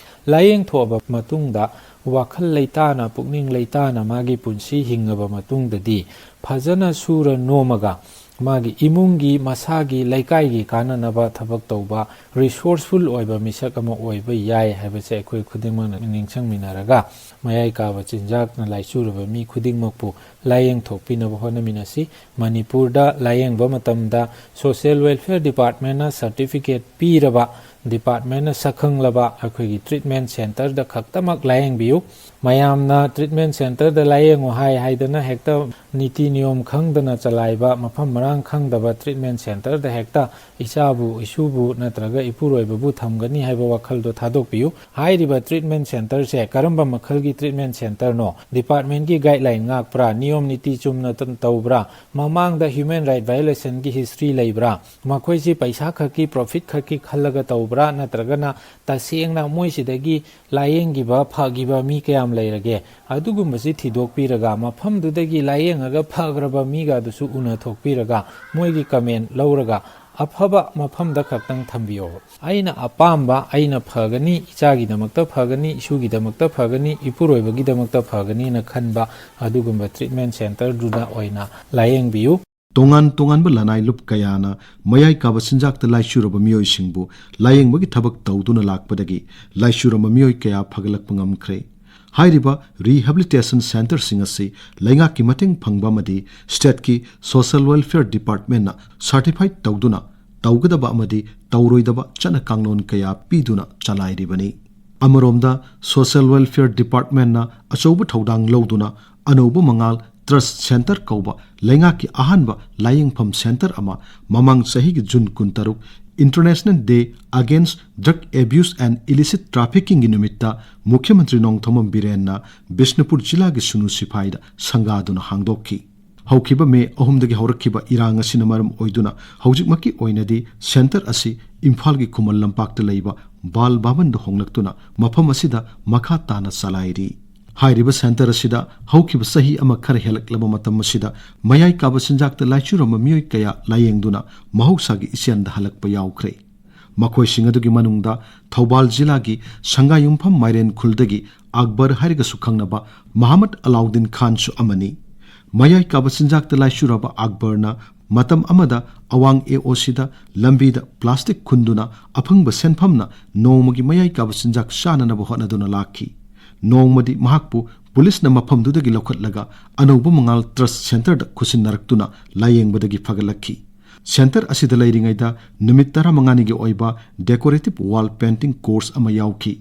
ꯂꯥꯏꯌꯦꯡ ꯊꯣꯛꯑꯕ ꯃꯇꯨꯡꯗ ꯋꯥꯈꯜ ꯂꯩꯇꯥꯅ, ꯄꯨꯛꯅꯤꯡ ꯂꯩꯇꯥꯅ ꯃꯥꯒꯤ ꯄꯨꯟꯁꯤ ꯍꯤꯡꯉꯕ ꯃꯇꯨꯡꯗꯗꯤ, ꯐꯖꯅ ꯁꯨꯔ ꯅꯣꯝꯃꯒ ꯃꯥꯒꯤ ꯏꯃꯨꯡꯒꯤ, ꯃꯁꯥꯒꯤ, ꯂꯩꯀꯥꯏꯒꯤ ꯀꯥꯟꯅꯅꯕ ꯊꯕꯛ ꯇꯧꯕ, resourceful ꯑꯣꯏꯕ ꯃꯤꯁꯛ ꯑꯃ ꯑꯣꯏꯕ ꯌꯥꯏ ꯍꯥꯏꯕꯁꯦ ꯑꯩꯈꯣꯏ ꯈꯨꯗꯤꯡꯃꯛꯅ ꯅꯤꯡꯁꯤꯡꯃꯤꯟꯅꯔꯒ, ꯃꯌꯥꯏ ꯀꯥꯕ ꯆꯤꯟꯖꯥꯛꯅ ꯂꯥꯏꯆꯨꯔꯕ ꯃꯤ ꯈꯨꯗꯤꯡꯃꯛꯄꯨ ꯂꯥꯏꯌꯦꯡ ꯊꯣꯛꯄꯤꯅꯕ ꯍꯣꯠꯅꯃꯤꯟꯅꯁꯤ꯫ ꯃꯅꯤꯄꯨꯔꯗ ꯂꯥꯏꯌꯦꯡꯕ ꯃꯇꯝꯗ Social Welfare Departmentꯅ certificate ꯄꯤꯔꯕ, departmentꯅ ꯁꯛꯈꯪꯂꯕ ꯑꯩꯈꯣꯏꯒꯤ treatment centreꯗ ꯈꯛꯇꯃꯛ ꯂꯥꯏꯌꯦꯡꯕꯤꯌꯨ꯫ ꯃꯌꯥꯝꯅ treatment centreꯗ ꯂꯥꯏꯌꯦꯡꯉꯨ ꯍꯥꯏ ꯍꯥꯏꯗꯅ ꯍꯦꯛꯇ ꯅꯤꯇꯤ ꯅꯤꯌꯣꯝ ꯈꯪꯗꯅ ꯆꯂꯥꯏꯕ, ꯃꯐꯝ ꯃꯔꯥꯡ ꯈꯪꯗꯕ treatment centreꯗ ꯍꯦꯛꯇ ꯏꯆꯥꯕꯨ, ꯏꯁꯨꯕꯨ ꯅꯠꯇ꯭ꯔꯒ ꯏꯄꯨꯔꯣꯏꯕꯕꯨ ꯊꯝꯒꯅꯤ ꯍꯥꯏꯕ ꯋꯥꯈꯜꯗꯣ ꯊꯥꯗꯣꯛꯄꯤꯌꯨ꯫ ꯍꯥꯏꯔꯤꯕ treatment centreꯁꯦ ꯀꯔꯝꯕ ꯃꯈꯜꯒꯤ treatment centreꯅꯣ? Departmentꯀꯤ guideline ꯉꯥꯛꯄ꯭ꯔꯥ? ꯅꯤꯌꯣꯝ ꯅꯤꯇꯤ ꯆꯨꯝꯅ ꯇ-, ꯇꯧꯕ꯭ꯔꯥ? ꯃꯃꯥꯡꯗ human right violationꯒꯤ history ꯂꯩꯕ꯭ꯔꯥ? ꯃꯈꯣꯏꯁꯤ ꯄꯩꯁꯥ ꯈꯛꯀꯤ, profit ꯈꯛꯀꯤ ꯈꯜꯂꯒ ꯇꯧꯕ꯭ꯔꯥ? ꯅꯠꯇ꯭ꯔꯒꯅ ꯇꯁꯦꯡꯅ ꯃꯣꯏꯁꯤꯗꯒꯤ ꯂꯥꯏꯌꯦꯡꯈꯤꯕ, ꯐꯈꯤꯕ ꯃꯤ ꯀꯌꯥꯝ ꯂꯩꯔꯒꯦ? ꯑꯗꯨꯒꯨꯝꯕꯁꯤ ꯊꯤꯗꯣꯛꯄꯤꯔꯒ, ꯃꯐꯝꯗꯨꯗꯒꯤ ꯂꯥꯏꯌꯦꯡꯉꯒ ꯐꯈ꯭ꯔꯕ ꯃꯤꯒ ꯑꯗꯨꯁꯨ ꯎꯅꯊꯣꯛꯄꯤꯔꯒ, ꯃꯣꯏꯒꯤ comment ꯂꯧꯔꯒ, ꯑꯐꯕ ꯃꯐꯝꯗ ꯈꯛꯇꯪ ꯊꯝꯕꯤꯌꯣ꯫ ꯑꯩꯅ ꯑꯄꯥꯝꯕ, ꯑꯩꯅ ꯐꯒꯅꯤ, ꯏꯆꯥꯒꯤꯗꯃꯛꯇ ꯐꯒꯅꯤ, ꯏꯁꯨꯒꯤꯗꯃꯛꯇ ꯐꯒꯅꯤ, ꯏꯄꯨꯔꯣꯏꯕꯒꯤꯗꯃꯛꯇ ꯐꯒꯅꯤꯅ ꯈꯟꯕ ꯑꯗꯨꯒꯨꯝꯕ treatment centreꯗꯨꯗ ꯑꯣꯏꯅ ꯂꯥꯏꯌꯦꯡꯕꯤꯌꯨ꯫ ꯇꯣꯉꯥꯟ ꯇꯣꯉꯥꯟꯕ ꯂꯅꯥꯏ ꯂꯨꯞ ꯀꯌꯥꯅ ꯃꯌꯥꯏ ꯀꯥꯕ ꯆꯤꯟꯖꯥꯛꯇ ꯂꯥꯏꯆꯨꯔꯕ ꯃꯤꯑꯣꯏꯁꯤꯡꯕꯨ ꯂꯥꯌꯦꯡꯕꯒꯤ ꯊꯕꯛ ꯇꯧꯗꯨꯅ ꯂꯥꯛꯄꯗꯒꯤ ꯂꯥꯏꯆꯨꯔꯕ ꯃꯤꯑꯣꯏ ꯀꯌꯥ ꯐꯒꯠꯂꯛꯄ ꯉꯝꯈ꯭ꯔꯦ꯫ ꯍꯥꯏꯔꯤꯕ rehabilitation centreꯁꯤꯡ ꯑꯁꯤ ꯂꯩꯉꯥꯛꯀꯤ ꯃꯇꯦꯡ ꯐꯪꯕ ꯑꯃꯗꯤ stateꯀꯤ Social Welfare Departmentꯅ certify ꯇꯧꯗꯨꯅ ꯇꯧꯒꯗꯕ ꯑꯃꯗꯤ ꯇꯧꯔꯣꯏꯗꯕ ꯆꯠꯅ ꯀꯥꯡꯂꯣꯟ ꯀꯌꯥ ꯄꯤꯗꯨꯅ ꯆꯂꯥꯏꯔꯤꯕꯅꯤ꯫ ꯑꯃꯔꯣꯝꯗ, Social Welfare Departmentꯅ ꯑꯆꯧꯕ ꯊꯧꯗꯥꯡ ꯂꯧꯗꯨꯅ ꯑꯅꯧꯕ ꯃꯉꯥꯜ Trust Centre ꯀꯧꯕ ꯂꯩꯉꯥꯛꯀꯤ ꯑꯍꯥꯟꯕ ꯂꯥꯌꯦꯡꯐꯝ centre ꯑꯃ ꯃꯃꯥꯡ ꯆꯍꯤꯒꯤ June ꯀꯨꯟꯇꯔꯨꯛ, International Day Against Drug Abuse and Illicit Traffickingꯒꯤ ꯅꯨꯃꯤꯠꯇ ꯃꯨꯈ꯭ꯌ ꯃꯟꯇ꯭ꯔꯤ ꯅꯣꯡꯊꯣꯝꯕꯝ ꯕꯤꯔꯦꯟꯅ ꯕꯤꯁꯅꯨꯄꯨꯔ ꯖꯤꯂꯥꯒꯤ ꯁꯨꯅꯨ ꯁꯤꯐꯥꯏꯗ ꯁꯪꯒꯥꯗꯨꯅ ꯍꯥꯡꯗꯣꯛꯈꯤ꯫ ꯍꯧꯈꯤꯕ ꯃꯦ ꯑꯍꯨꯝꯗꯒꯤ ꯍꯧꯔꯛꯈꯤꯕ ꯏꯔꯥꯡ ꯑꯁꯤꯅ ꯃꯔꯝ ꯑꯣꯏꯗꯨꯅ ꯍꯧꯖꯤꯛꯃꯛꯀꯤ ꯑꯣꯏꯅꯗꯤ ꯁꯦꯟꯇꯔ ꯑꯁꯤ ꯏꯝꯐꯥꯜꯒꯤ ꯈꯨꯃꯟ ꯂꯝꯄꯥꯛꯇ ꯂꯩꯕ ꯕꯥꯜ ꯚꯕꯟꯗ ꯍꯣꯡꯂꯛꯇꯨꯅ ꯃꯐꯝ ꯑꯁꯤꯗ ꯃꯈꯥ ꯇꯥꯅ ꯆꯂꯥꯏꯔꯤ꯫ ꯍꯥꯏꯔꯤꯕ ꯁꯦꯟꯇꯔ ꯑꯁꯤꯗ ꯍꯧꯈꯤꯕ ꯆꯍꯤ ꯑꯃ ꯈꯔ ꯍꯦꯜꯂꯛꯂꯕ ꯃꯇꯝ ꯑꯁꯤꯗ ꯃꯌꯥꯏ ꯀꯥꯕ ꯆꯤꯟꯖꯥꯛꯇ ꯂꯥꯏꯆꯨꯔꯝꯕ ꯃꯤꯑꯣꯏ ꯀꯌꯥ ꯂꯥꯌꯦꯡꯗꯨꯅ ꯃꯍꯧꯁꯥꯒꯤ ꯏꯆꯦꯜꯗ ꯍꯜꯂꯛꯄ ꯌꯥꯎꯈ꯭ꯔꯦ꯫ ꯃꯈꯣꯏꯁꯤꯡ ꯑꯗꯨꯒꯤ ꯃꯅꯨꯡꯗ ꯊꯧꯕꯥꯜ ꯖꯤꯂꯥꯒꯤ ꯁꯪꯒꯥꯌꯨꯝꯐꯝ ꯃꯥꯏꯔꯦꯟ ꯈꯨꯜꯗꯒꯤ ꯑꯛꯕꯔ ꯍꯥꯏꯔꯒꯁꯨ ꯈꯪꯅꯕ ꯃꯍꯃꯗ ꯑꯂꯥꯎꯗꯤꯟ ꯈꯥꯟꯁꯨ ꯑꯃꯅꯤ꯫ ꯃꯌꯥꯏ ꯀꯥꯕ ꯆꯤꯟꯖꯥꯛꯇ ꯂꯥꯏꯆꯨꯔꯕ ꯑꯛꯕꯔꯅ ꯃꯇꯝ ꯑꯃꯗ ꯑꯋꯥꯡ ꯑꯦ ꯑꯣ ꯁꯤꯗ ꯂꯝꯕꯤꯗ ꯄ꯭ꯂꯥꯁꯇꯤꯛ ꯈꯨꯟꯗꯨꯅ ꯑꯐꯪꯕ ꯁꯦꯟꯐꯝꯅ ꯅꯣꯡꯃꯒꯤ ꯃꯌꯥꯏ ꯀꯥꯕ ꯆꯤꯟꯖꯥꯛ ꯆꯥꯅꯅꯕ ꯍꯣꯠꯅꯗꯨꯅ ꯂꯥꯛꯈꯤ꯫ ꯅꯣꯡꯃꯗꯤ ꯃꯍꯥꯛꯄꯨ ꯄꯨꯂꯤꯁꯅ ꯃꯐꯝꯗꯨꯗꯒꯤ ꯂꯧꯈꯠꯂꯒ ꯑꯅꯧꯕ ꯃꯉꯥꯜ ꯇ꯭ꯔꯁ ꯁꯦꯟꯇꯔꯗ ꯈꯨꯠꯁꯤꯟꯅꯔꯛꯇꯨꯅ ꯂꯥꯌꯦꯡꯕꯗꯒꯤ ꯐꯒꯠꯂꯛꯈꯤ꯫ ꯁꯦꯟꯇꯔ ꯑꯁꯤꯗ ꯂꯩꯔꯤꯉꯩꯗ ꯅꯨꯃꯤꯠ ꯇꯔꯥꯃꯉꯥꯅꯤꯒꯤ ꯑꯣꯏꯕ decorative wall painting course ꯑꯃ ꯌꯥꯎꯈꯤ꯫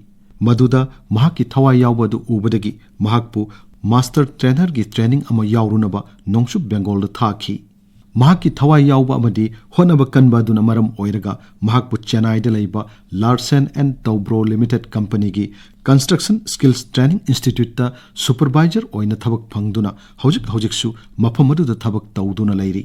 ꯃꯗꯨꯗ ꯃꯍꯥꯛꯀꯤ ꯊꯋꯥꯏ ꯌꯥꯎꯕ ꯑꯗꯨ ꯎꯕꯗꯒꯤ ꯃꯍꯥꯛꯄꯨ ꯃꯥꯁꯇꯔ ꯇ꯭ꯔꯦꯅꯔꯒꯤ ꯇ꯭ꯔꯦꯅꯤꯡ ꯑꯃ ꯌꯥꯎꯔꯨꯅꯕ ꯅꯣꯡꯆꯨꯞ ꯕꯦꯡꯒꯣꯜꯗ ꯊꯥꯈꯤ꯫ ꯃꯍꯥꯛꯀꯤ ꯊꯋꯥꯏ ꯌꯥꯎꯕ ꯑꯃꯗꯤ ꯍꯣꯠꯅꯕ ꯀꯟꯕ ꯑꯗꯨꯅ ꯃꯔꯝ ꯑꯣꯏꯔꯒ ꯃꯍꯥꯛꯄꯨ ꯆꯦꯟꯅꯥꯏꯗ ꯂꯩꯕ Larsen and Toubro Limited Companyꯒꯤ Construction Skills Training Instituteꯇ supervisor ꯑꯣꯏꯅ ꯊꯕꯛ ꯐꯪꯗꯨꯅ ꯍꯧꯖꯤꯛ ꯍꯧꯖꯤꯛꯁꯨ ꯃꯐꯝ ꯑꯗꯨꯗ ꯊꯕꯛ ꯇꯧꯗꯨꯅ ꯂꯩꯔꯤ꯫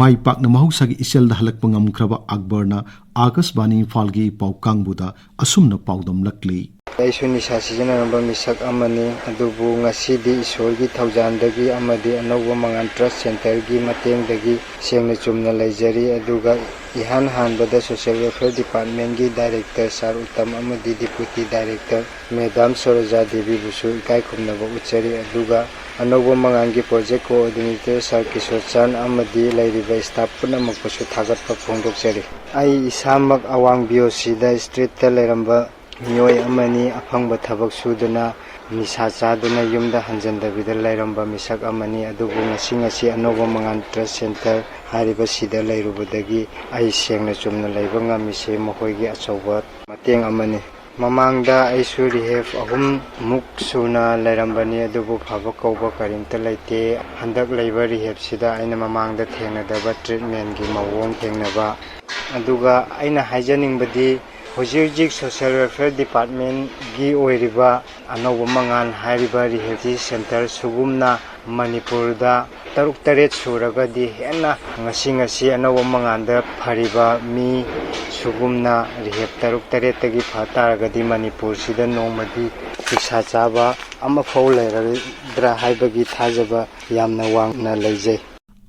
ꯃꯥꯏ ꯄꯥꯛꯅ ꯃꯍꯧꯁꯥꯒꯤ ꯏꯆꯦꯜꯗ ꯍꯜꯂꯛꯄ ꯉꯝꯈ꯭ꯔꯕ ꯑꯛꯕꯔꯅ ꯑꯥꯀꯥꯁꯕꯥꯅꯤ ꯏꯝꯐꯥꯜꯒꯤ ꯄꯥꯎ ꯀꯥꯡꯕꯨꯗ ꯑꯁꯨꯝꯅ ꯄꯥꯎꯗꯝꯂꯛꯂꯤ꯫ ꯑꯩꯁꯨ ꯅꯤꯁꯥ ꯁꯤꯖꯤꯟꯅꯔꯝꯕ ꯃꯤꯁꯛ ꯑꯃꯅꯤ, ꯑꯗꯨꯕꯨ ꯉꯁꯤꯗꯤ ꯏꯁꯣꯔꯒꯤ ꯊꯧꯖꯥꯜꯗꯒꯤ ꯑꯃꯗꯤ ꯑꯅꯧꯕ ꯃꯉꯥꯜ ꯇ꯭ꯔꯁ ꯁꯦꯟꯇꯔꯒꯤ ꯃꯇꯦꯡꯗꯒꯤ ꯁꯦꯡꯅ ꯆꯨꯝꯅ ꯂꯩꯖꯔꯤ꯫ ꯑꯗꯨꯒ ꯏꯍꯥꯟ ꯍꯥꯟꯕꯗ social welfare departmentꯀꯤ director sir ꯎꯇꯝ ꯑꯃꯗꯤ deputy director madam ꯁꯣꯔꯣꯖꯥ ꯗꯦꯕꯤꯕꯨꯁꯨ ꯏꯀꯥꯏ ꯈꯨꯝꯅꯕ ꯎꯠꯆꯔꯤ꯫ ꯑꯗꯨꯒ ꯑꯅꯧꯕ ꯃꯉꯥꯜꯒꯤ project coordinator sir ꯀꯤꯁꯣꯔ ꯆꯥꯟ ꯑꯃꯗꯤ ꯂꯩꯔꯤꯕ staff ꯄꯨꯝꯅꯃꯛꯄꯨꯁꯨ ꯊꯥꯒꯠꯄ ꯐꯣꯡꯗꯣꯛꯆꯔꯤ꯫ ꯑꯩ ꯏꯁꯥꯃꯛ ꯑꯋꯥꯡ B O Cꯗ streetꯇ ꯂꯩꯔꯝꯕ ꯃꯤꯑꯣꯏ ꯑꯃꯅꯤ꯫ ꯑꯐꯪꯕ ꯊꯕꯛ ꯁꯨꯗꯨꯅ, ꯅꯤꯁꯥ ꯆꯥꯗꯨꯅ ꯌꯨꯝꯗ ꯍꯟꯖꯟꯗꯕꯤꯗ ꯂꯩꯔꯝꯕ ꯃꯤꯁꯛ ꯑꯃꯅꯤ꯫ ꯑꯗꯨꯕꯨ ꯉꯁꯤ ꯉꯁꯤ ꯑꯅꯧꯕ ꯃꯉꯥꯜ ꯇ꯭ꯔꯁ ꯁꯦꯟꯇꯔ ꯍꯥꯏꯔꯤꯕꯁꯤꯗ ꯂꯩꯔꯨꯕꯗꯒꯤ ꯑꯩ ꯁꯦꯡꯅ ꯆꯨꯝꯅ ꯂꯩꯕ ꯉꯝꯃꯤꯁꯦ ꯃꯈꯣꯏꯒꯤ ꯑꯆꯧꯕ ꯃꯇꯦꯡ ꯑꯃꯅꯤ꯫ ꯃꯃꯥꯡꯗ ꯑꯩꯁꯨ ꯔꯤꯍꯦꯞ ꯑꯍꯨꯝꯃꯨꯛ ꯁꯨꯅ ꯂꯩꯔꯝꯕꯅꯤ, ꯑꯗꯨꯕꯨ ꯐꯕ ꯀꯧꯕ ꯀꯔꯤꯝꯇ ꯂꯩꯇꯦ꯫ ꯍꯟꯗꯛ ꯂꯩꯕ ꯔꯤꯍꯦꯞꯁꯤꯗ ꯑꯩꯅ ꯃꯃꯥꯡꯗ ꯊꯦꯡꯅꯗꯕ ꯇ꯭ꯔꯤꯠꯃꯦꯟꯒꯤ ꯃꯑꯣꯡ ꯊꯦꯡꯅꯕ꯫ ꯑꯗꯨꯒ ꯑꯩꯅ ꯍꯥꯏꯖꯅꯤꯡꯕꯗꯤ, ꯍꯧꯖꯤꯛ ꯍꯧꯖꯤꯛ ꯁꯣꯁꯦꯜ ꯋꯦꯜꯐꯤꯌꯔ ꯗꯤꯄꯥꯔꯠꯃꯦꯟꯒꯤ ꯑꯣꯏꯔꯤꯕ ꯑꯅꯧꯕ ꯃꯉꯥꯜ ꯍꯥꯏꯔꯤꯕ ꯔꯤꯍꯦꯕꯤꯂꯤꯇꯦꯁꯟ ꯁꯦꯟꯇꯔ ꯁꯨꯒꯨꯝꯅ ꯃꯅꯤꯄꯨꯔꯗ ꯇꯔꯨꯛ ꯇꯔꯦꯠ ꯁꯨꯔꯒꯗꯤ ꯍꯦꯟꯅ ꯉꯁꯤ ꯉꯁꯤ ꯑꯅꯧꯕ ꯃꯉꯥꯜꯗ ꯐꯔꯤꯕ ꯃꯤ ꯁꯨꯒꯨꯝꯅ ꯔꯤꯍꯦꯞ ꯇꯔꯨꯛ ꯇꯔꯦꯠꯇꯒꯤ ꯐ ꯇꯥꯔꯒꯗꯤ ꯃꯅꯤꯄꯨꯔꯁꯤꯗ ꯅꯣꯡꯃꯗꯤ ꯄꯩꯁꯥ ꯆꯥꯕ ꯑꯃꯐꯥꯎ ꯂꯩꯔꯗ꯭ꯔꯥ ꯍꯥꯏꯕꯒꯤ ꯊꯥꯖꯕ ꯌꯥꯝꯅ ꯋꯥꯡꯅ ꯂꯩꯖꯩ꯫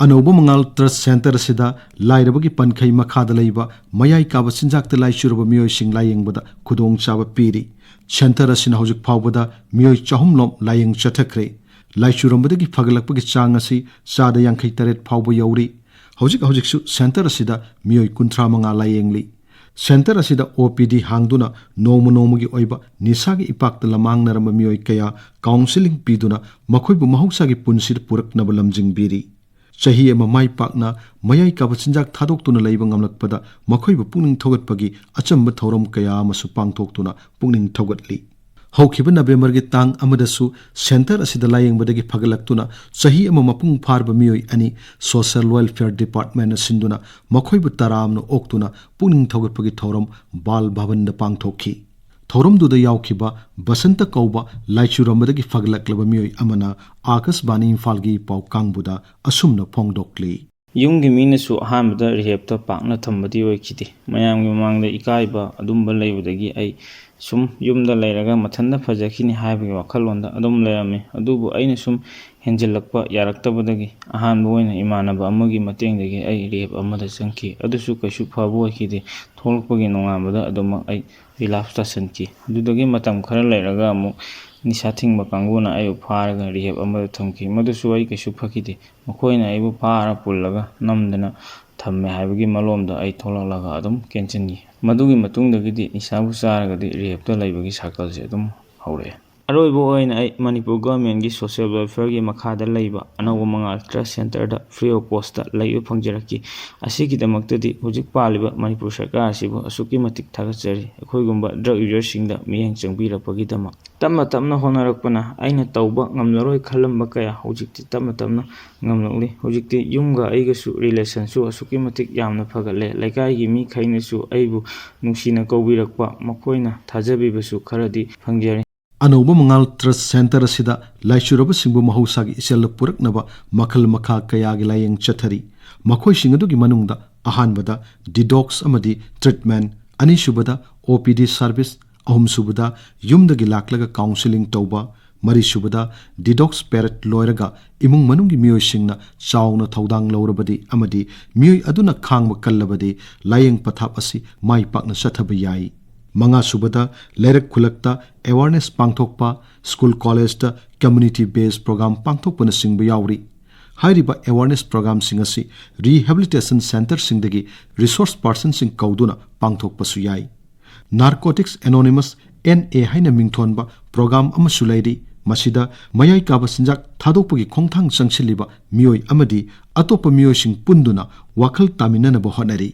ꯑꯅꯧꯕ ꯃꯉꯥꯜ ꯇ꯭ꯔꯁ ꯁꯦꯟꯇꯔ ꯑꯁꯤꯗ ꯂꯥꯏꯔꯕꯒꯤ ꯄꯟꯈꯩ ꯃꯈꯥꯗ ꯂꯩꯕ ꯃꯌꯥꯏ ꯀꯥꯕ ꯆꯤꯟꯖꯥꯛꯇ ꯂꯥꯏꯆꯨꯔꯕ ꯃꯤꯑꯣꯏꯁꯤꯡ ꯂꯥꯌꯦꯡꯕꯗ ꯈꯨꯗꯣꯡꯆꯥꯕ ꯄꯤꯔꯤ꯫ ꯁꯦꯟꯇꯔ ꯑꯁꯤꯅ ꯍꯧꯖꯤꯛ ꯐꯥꯎꯕꯗ ꯃꯤꯑꯣꯏ ꯆꯍꯨꯝ ꯂꯣꯝ ꯂꯥꯌꯦꯡ ꯆꯠꯊꯈ꯭ꯔꯦ꯫ ꯂꯥꯏꯆꯨꯔꯝꯕꯗꯒꯤ ꯐꯒꯠꯂꯛꯄꯒꯤ ꯆꯥꯡ ꯑꯁꯤ ꯆꯥꯗ ꯌꯥꯡꯈꯩ ꯇꯔꯦꯠ ꯐꯥꯎꯕ ꯌꯧꯔꯤ꯫ ꯍꯧꯖꯤꯛ ꯍꯧꯖꯤꯛꯁꯨ ꯁꯦꯟꯇꯔ ꯑꯁꯤꯗ ꯃꯤꯑꯣꯏ ꯀꯨꯟꯊ꯭ꯔꯥ ꯃꯉꯥ ꯂꯥꯌꯦꯡꯂꯤ꯫ ꯁꯦꯟꯇꯔ ꯑꯁꯤꯗ ꯑꯣ ꯄꯤ ꯗꯤ ꯍꯥꯡꯗꯨꯅ ꯅꯣꯡꯃ ꯅꯣꯡꯃꯒꯤ ꯑꯣꯏꯕ ꯅꯤꯁꯥꯒꯤ ꯏꯄꯥꯛꯇ ꯂꯃꯥꯡꯅꯔꯝꯕ ꯃꯤꯑꯣꯏ ꯀꯌꯥ ꯀꯥꯎꯟꯁꯤꯂꯤꯡ ꯄꯤꯗꯨꯅ ꯃꯈꯣꯏꯕꯨ ꯃꯍꯧꯁꯥꯒꯤ ꯄꯨꯟꯁꯤꯗ ꯄꯨꯔꯛꯅꯕ ꯂꯝꯖꯤꯡꯕꯤꯔꯤ꯫ ꯆꯍꯤ ꯑꯃ ꯃꯥꯏ ꯄꯥꯛꯅ ꯃꯌꯥꯏ ꯀꯥꯕ ꯆꯤꯟꯖꯥꯛ ꯊꯥꯗꯣꯛꯇꯨꯅ ꯂꯩꯕ ꯉꯝꯂꯛꯄꯗ ꯃꯈꯣꯏꯕꯨ ꯄꯨꯛꯅꯤꯡ ꯊꯧꯒꯠꯄꯒꯤ ꯑꯆꯝꯕ ꯊꯧꯔꯝ ꯀꯌꯥ ꯑꯃꯁꯨ ꯄꯥꯡꯊꯣꯛꯇꯨꯅ ꯄꯨꯛꯅꯤꯡ ꯊꯧꯒꯠꯂꯤ꯫ ꯍꯧꯈꯤꯕ ꯅꯕꯦꯝꯕꯔꯒꯤ ꯇꯥꯡ ꯑꯃꯗꯁꯨ ꯁꯦꯟꯇꯔ ꯑꯁꯤꯗ ꯂꯥꯌꯦꯡꯕꯗꯒꯤ ꯐꯒꯠꯂꯛꯇꯨꯅ ꯆꯍꯤ ꯑꯃ ꯃꯄꯨꯡ ꯐꯥꯔꯕ ꯃꯤꯑꯣꯏ ꯑꯅꯤ ꯁꯣꯁꯦꯜ ꯋꯦꯜꯐꯤꯌꯔ ꯗꯤꯄꯥꯔꯠꯃꯦꯟꯅ ꯁꯤꯟꯗꯨꯅ ꯃꯈꯣꯏꯕꯨ ꯇꯔꯥꯝꯅ ꯑꯣꯛꯇꯨꯅ ꯄꯨꯛꯅꯤꯡ ꯊꯧꯒꯠꯄꯒꯤ ꯊꯧꯔꯝ ꯕꯥꯜ ꯚꯕꯟꯗ ꯄꯥꯡꯊꯣꯛꯈꯤ꯫ ꯊꯧꯔꯝꯗꯨꯗ ꯌꯥꯎꯈꯤꯕ ꯕꯁꯟꯇ ꯀꯧꯕ ꯂꯥꯏꯆꯨꯔꯝꯕꯗꯒꯤ ꯐꯒꯠꯂꯛꯂꯕ ꯃꯤꯑꯣꯏ ꯑꯃꯅ ꯑꯥꯀꯥꯁꯕꯥꯅꯤ ꯏꯝꯐꯥꯜꯒꯤ ꯄꯥꯎ ꯀꯥꯡꯕꯨꯗ ꯑꯁꯨꯝꯅ ꯐꯣꯡꯗꯣꯛꯂꯤ꯫ ꯌꯨꯝꯒꯤ ꯃꯤꯅꯁꯨ ꯑꯍꯥꯟꯕꯗ ꯔꯤꯍꯦꯞꯇ ꯄꯥꯛꯅ ꯊꯝꯕꯗꯤ ꯑꯣꯏꯈꯤꯗꯦ꯫ ꯃꯌꯥꯝꯒꯤ ꯃꯃꯥꯡꯗ ꯏꯀꯥꯏꯕ ꯑꯗꯨꯝꯕ ꯂꯩꯕꯗꯒꯤ ꯑꯩ ꯁꯨꯝ ꯌꯨꯝꯗ ꯂꯩꯔꯒ ꯃꯊꯟꯇ ꯐꯖꯈꯤꯅꯤ ꯍꯥꯏꯕꯒꯤ ꯋꯥꯈꯜꯂꯣꯟꯗ ꯑꯗꯨꯝ ꯂꯩꯔꯝꯃꯤ꯫ ꯑꯗꯨꯕꯨ ꯑꯩꯅ ꯁꯨꯝ ꯍꯦꯟꯖꯤꯜꯂꯛꯄ ꯌꯥꯔꯛꯇꯕꯗꯒꯤ ꯑꯍꯥꯟꯕ ꯑꯣꯏꯅ ꯏꯃꯥꯟꯅꯕ ꯑꯃꯒꯤ ꯃꯇꯦꯡꯗꯒꯤ ꯑꯩ ꯔꯤꯍꯦꯞ ꯑꯃꯗ ꯆꯪꯈꯤ꯫ ꯑꯗꯨꯁꯨ ꯀꯩꯁꯨ ꯐꯕ ꯑꯣꯏꯈꯤꯗꯦ꯫ ꯊꯣꯛꯂꯛꯄꯒꯤ ꯅꯣꯡꯉꯥꯟꯕꯗ ꯑꯗꯨꯃꯛ ꯑꯩ ꯔꯤꯂꯥꯞꯁ ꯇꯥꯁꯤꯟꯈꯤ꯫ ꯑꯗꯨꯗꯒꯤ ꯃꯇꯝ ꯈꯔ ꯂꯩꯔꯒ ꯑꯃꯨꯛ ꯅꯤꯁꯥ ꯊꯤꯡꯕ ꯀꯥꯡꯕꯨꯅ ꯑꯩꯕꯨ ꯐꯥꯔꯒ ꯔꯤꯍꯦꯞ ꯑꯃꯗ ꯊꯝꯈꯤ꯫ ꯃꯗꯨꯁꯨ ꯑꯩ ꯀꯩꯁꯨ ꯐꯈꯤꯗꯦ꯫ ꯃꯈꯣꯏꯅ ꯑꯩꯕꯨ ꯐꯥꯔ ꯄꯨꯜꯂꯒ ꯅꯝꯗꯅ ꯊꯝꯃꯦ ꯍꯥꯏꯕꯒꯤ ꯃꯂꯣꯝꯗ ꯑꯩ ꯊꯣꯛꯂꯛꯂꯒ ꯑꯗꯨꯝ ꯀꯦꯟꯁꯤꯟꯈꯤ꯫ ꯃꯗꯨꯒꯤ ꯃꯇꯨꯡꯗꯒꯤꯗꯤ ꯅꯤꯁꯥꯕꯨ ꯆꯥꯔꯒꯗꯤ ꯔꯤꯍꯦꯞꯇ ꯂꯩꯕꯒꯤ ꯁꯥꯏꯀꯜꯁꯦ ꯑꯗꯨꯝ ꯍꯧꯔꯛꯑꯦ꯫ ꯑꯔꯣꯏꯕ ꯑꯣꯏꯅ ꯑꯩ ꯃꯅꯤꯄꯨꯔ ꯒꯣꯔꯃꯦꯟꯒꯤ ꯁꯣꯁꯤꯌꯦꯜ ꯋꯦꯜꯐꯤꯌꯔꯒꯤ ꯃꯈꯥꯗ ꯂꯩꯕ ꯑꯅꯧꯕ ꯃꯉꯥꯜ ꯇ꯭ꯔꯁ ꯁꯦꯟꯇꯔꯗ ꯐ꯭ꯔꯤ ꯑꯣꯐ ꯀꯣꯁꯇ ꯂꯩꯕ ꯐꯪꯖꯔꯛꯈꯤ꯫ ꯑꯁꯤꯒꯤꯗꯃꯛꯇꯗꯤ ꯍꯧꯖꯤꯛ ꯄꯥꯜꯂꯤꯕ ꯃꯅꯤꯄꯨꯔ ꯁꯔꯀꯥꯔ ꯑꯁꯤꯕꯨ ꯑꯁꯨꯛꯀꯤ ꯃꯇꯤꯛ ꯊꯥꯒꯠꯆꯔꯤ, ꯑꯩꯈꯣꯏꯒꯨꯝꯕ ꯗ꯭ꯔꯒ ꯌꯨꯖꯔꯁꯤꯡꯗ ꯃꯤꯠꯌꯦꯡ ꯆꯪꯕꯤꯔꯛꯄꯒꯤꯗꯃꯛ꯫ ꯇꯞꯅ ꯇꯞꯅ ꯍꯣꯠꯅꯔꯛꯄꯅ ꯑꯩꯅ ꯇꯧꯕ ꯉꯝꯂꯔꯣꯏ ꯈꯜꯂꯝꯕ ꯀꯌꯥ ꯍꯧꯖꯤꯛꯇꯤ ꯇꯞꯅ ꯇꯞꯅ ꯉꯝꯂꯛꯂꯤ꯫ ꯍꯧꯖꯤꯛꯇꯤ ꯌꯨꯝꯒ ꯑꯩꯒꯁꯨ ꯔꯤꯂꯦꯁꯟꯁꯨ ꯑꯁꯨꯛꯀꯤ ꯃꯇꯤꯛ ꯌꯥꯝꯅ ꯐꯒꯠꯂꯦ꯫ ꯂꯩꯀꯥꯏꯒꯤ ꯃꯤꯈꯩꯅꯁꯨ ꯑꯩꯕꯨ ꯅꯨꯡꯁꯤꯅ ꯀꯧꯕꯤꯔꯛꯄ, ꯃꯈꯣꯏꯅ ꯊꯥꯖꯕꯤꯕꯁꯨ ꯈꯔꯗꯤ ꯐꯪꯖꯔꯦ꯫ ꯑꯅꯧꯕ ꯃꯉꯥꯜ ꯇ꯭ꯔꯁ ꯁꯦꯟꯇꯔ ꯑꯁꯤꯗ ꯂꯥꯏꯆꯨꯔꯕꯁꯤꯡꯕꯨ ꯃꯍꯧꯁꯥꯒꯤ ꯏꯆꯦꯜꯗ ꯄꯨꯔꯛꯅꯕ ꯃꯈꯜ ꯃꯈꯥ ꯀꯌꯥꯒꯤ ꯂꯥꯌꯦꯡ ꯆꯠꯊꯔꯤ꯫ ꯃꯈꯣꯏꯁꯤꯡ ꯑꯗꯨꯒꯤ ꯃꯅꯨꯡꯗ ꯑꯍꯥꯟꯕꯗ ꯗꯤꯗꯣꯛꯁ ꯑꯃꯗꯤ ꯇ꯭ꯔꯤꯠꯃꯦꯟ, ꯑꯅꯤꯁꯨꯕꯗ ꯑꯣ ꯄꯤ ꯗꯤ ꯁꯔꯚꯤꯁ, ꯑꯍꯨꯝꯁꯨꯕꯗ ꯌꯨꯝꯗꯒꯤ ꯂꯥꯛꯂꯒ ꯀꯥꯎꯟꯁꯤꯂꯤꯡ ꯇꯧꯕ, ꯃꯔꯤꯁꯨꯕꯗ ꯗꯤꯗꯣꯛꯁ ꯄꯦꯔꯦꯠ ꯂꯣꯏꯔꯒ ꯏꯃꯨꯡ ꯃꯅꯨꯡꯒꯤ ꯃꯤꯑꯣꯏꯁꯤꯡꯅ ꯆꯥꯎꯅ ꯊꯧꯗꯥꯡ ꯂꯧꯔꯕꯗꯤ ꯑꯃꯗꯤ ꯃꯤꯑꯣꯏ ꯑꯗꯨꯅ ꯈꯥꯡꯕ ꯀꯜꯂꯕꯗꯤ ꯂꯥꯌꯦꯡ ꯄꯊꯥꯞ ꯑꯁꯤ ꯃꯥꯏ ꯄꯥꯛꯅ ꯆꯠꯊꯕ ꯌꯥꯏ꯫ ꯃꯉꯥꯁꯨꯕꯗ ꯂꯩꯔꯛ ꯈꯨꯜꯂꯛꯇ ꯑꯦꯋꯥꯔꯅꯦꯁ ꯄꯥꯡꯊꯣꯛꯄ, ꯁ꯭ꯀꯨꯜ ꯀꯣꯂꯦꯖꯇ ꯀꯝꯃ꯭ꯌꯨꯅꯤꯇꯤ ꯕꯦꯁ ꯄ꯭ꯔꯣꯒ꯭ꯔꯥꯝ ꯄꯥꯡꯊꯣꯛꯄꯅꯆꯤꯡꯕ ꯌꯥꯎꯔꯤ꯫ ꯍꯥꯏꯔꯤꯕ ꯑꯦꯋꯥꯔꯅꯦꯁ ꯄ꯭ꯔꯣꯒ꯭ꯔꯥꯝꯁꯤꯡ ꯑꯁꯤ ꯔꯤꯍꯦꯕꯤꯂꯤꯇꯦꯁꯟ ꯁꯦꯟꯇꯔꯁꯤꯡꯗꯒꯤ ꯔꯤꯁꯣꯔꯁ ꯄꯥꯔꯁꯟꯁꯤꯡ ꯀꯧꯗꯨꯅ ꯄꯥꯡꯊꯣꯛꯄꯁꯨ ꯌꯥꯏ꯫ ꯅꯥꯔꯀꯣꯇꯤꯛꯁ ꯑꯦꯅꯣꯅꯤꯃꯁ, ꯑꯦꯟ ꯑꯦ ꯍꯥꯏꯅ ꯃꯤꯡꯊꯣꯟꯕ ꯄ꯭ꯔꯣꯒ꯭ꯔꯥꯝ ꯑꯃꯁꯨ ꯂꯩꯔꯤ꯫ ꯃꯁꯤꯗ ꯃꯌꯥꯏ ꯀꯥꯕ ꯆꯤꯟꯖꯥꯛ ꯊꯥꯗꯣꯛꯄꯒꯤ ꯈꯣꯡꯊꯥꯡ ꯆꯪꯁꯤꯜꯂꯤꯕ ꯃꯤꯑꯣꯏ ꯑꯃꯗꯤ ꯑꯇꯣꯞꯄ ꯃꯤꯑꯣꯏꯁꯤꯡ ꯄꯨꯟꯗꯨꯅ ꯋꯥꯈꯜ ꯇꯥꯃꯤꯟꯅꯅꯕ ꯍꯣꯠꯅꯔꯤ꯫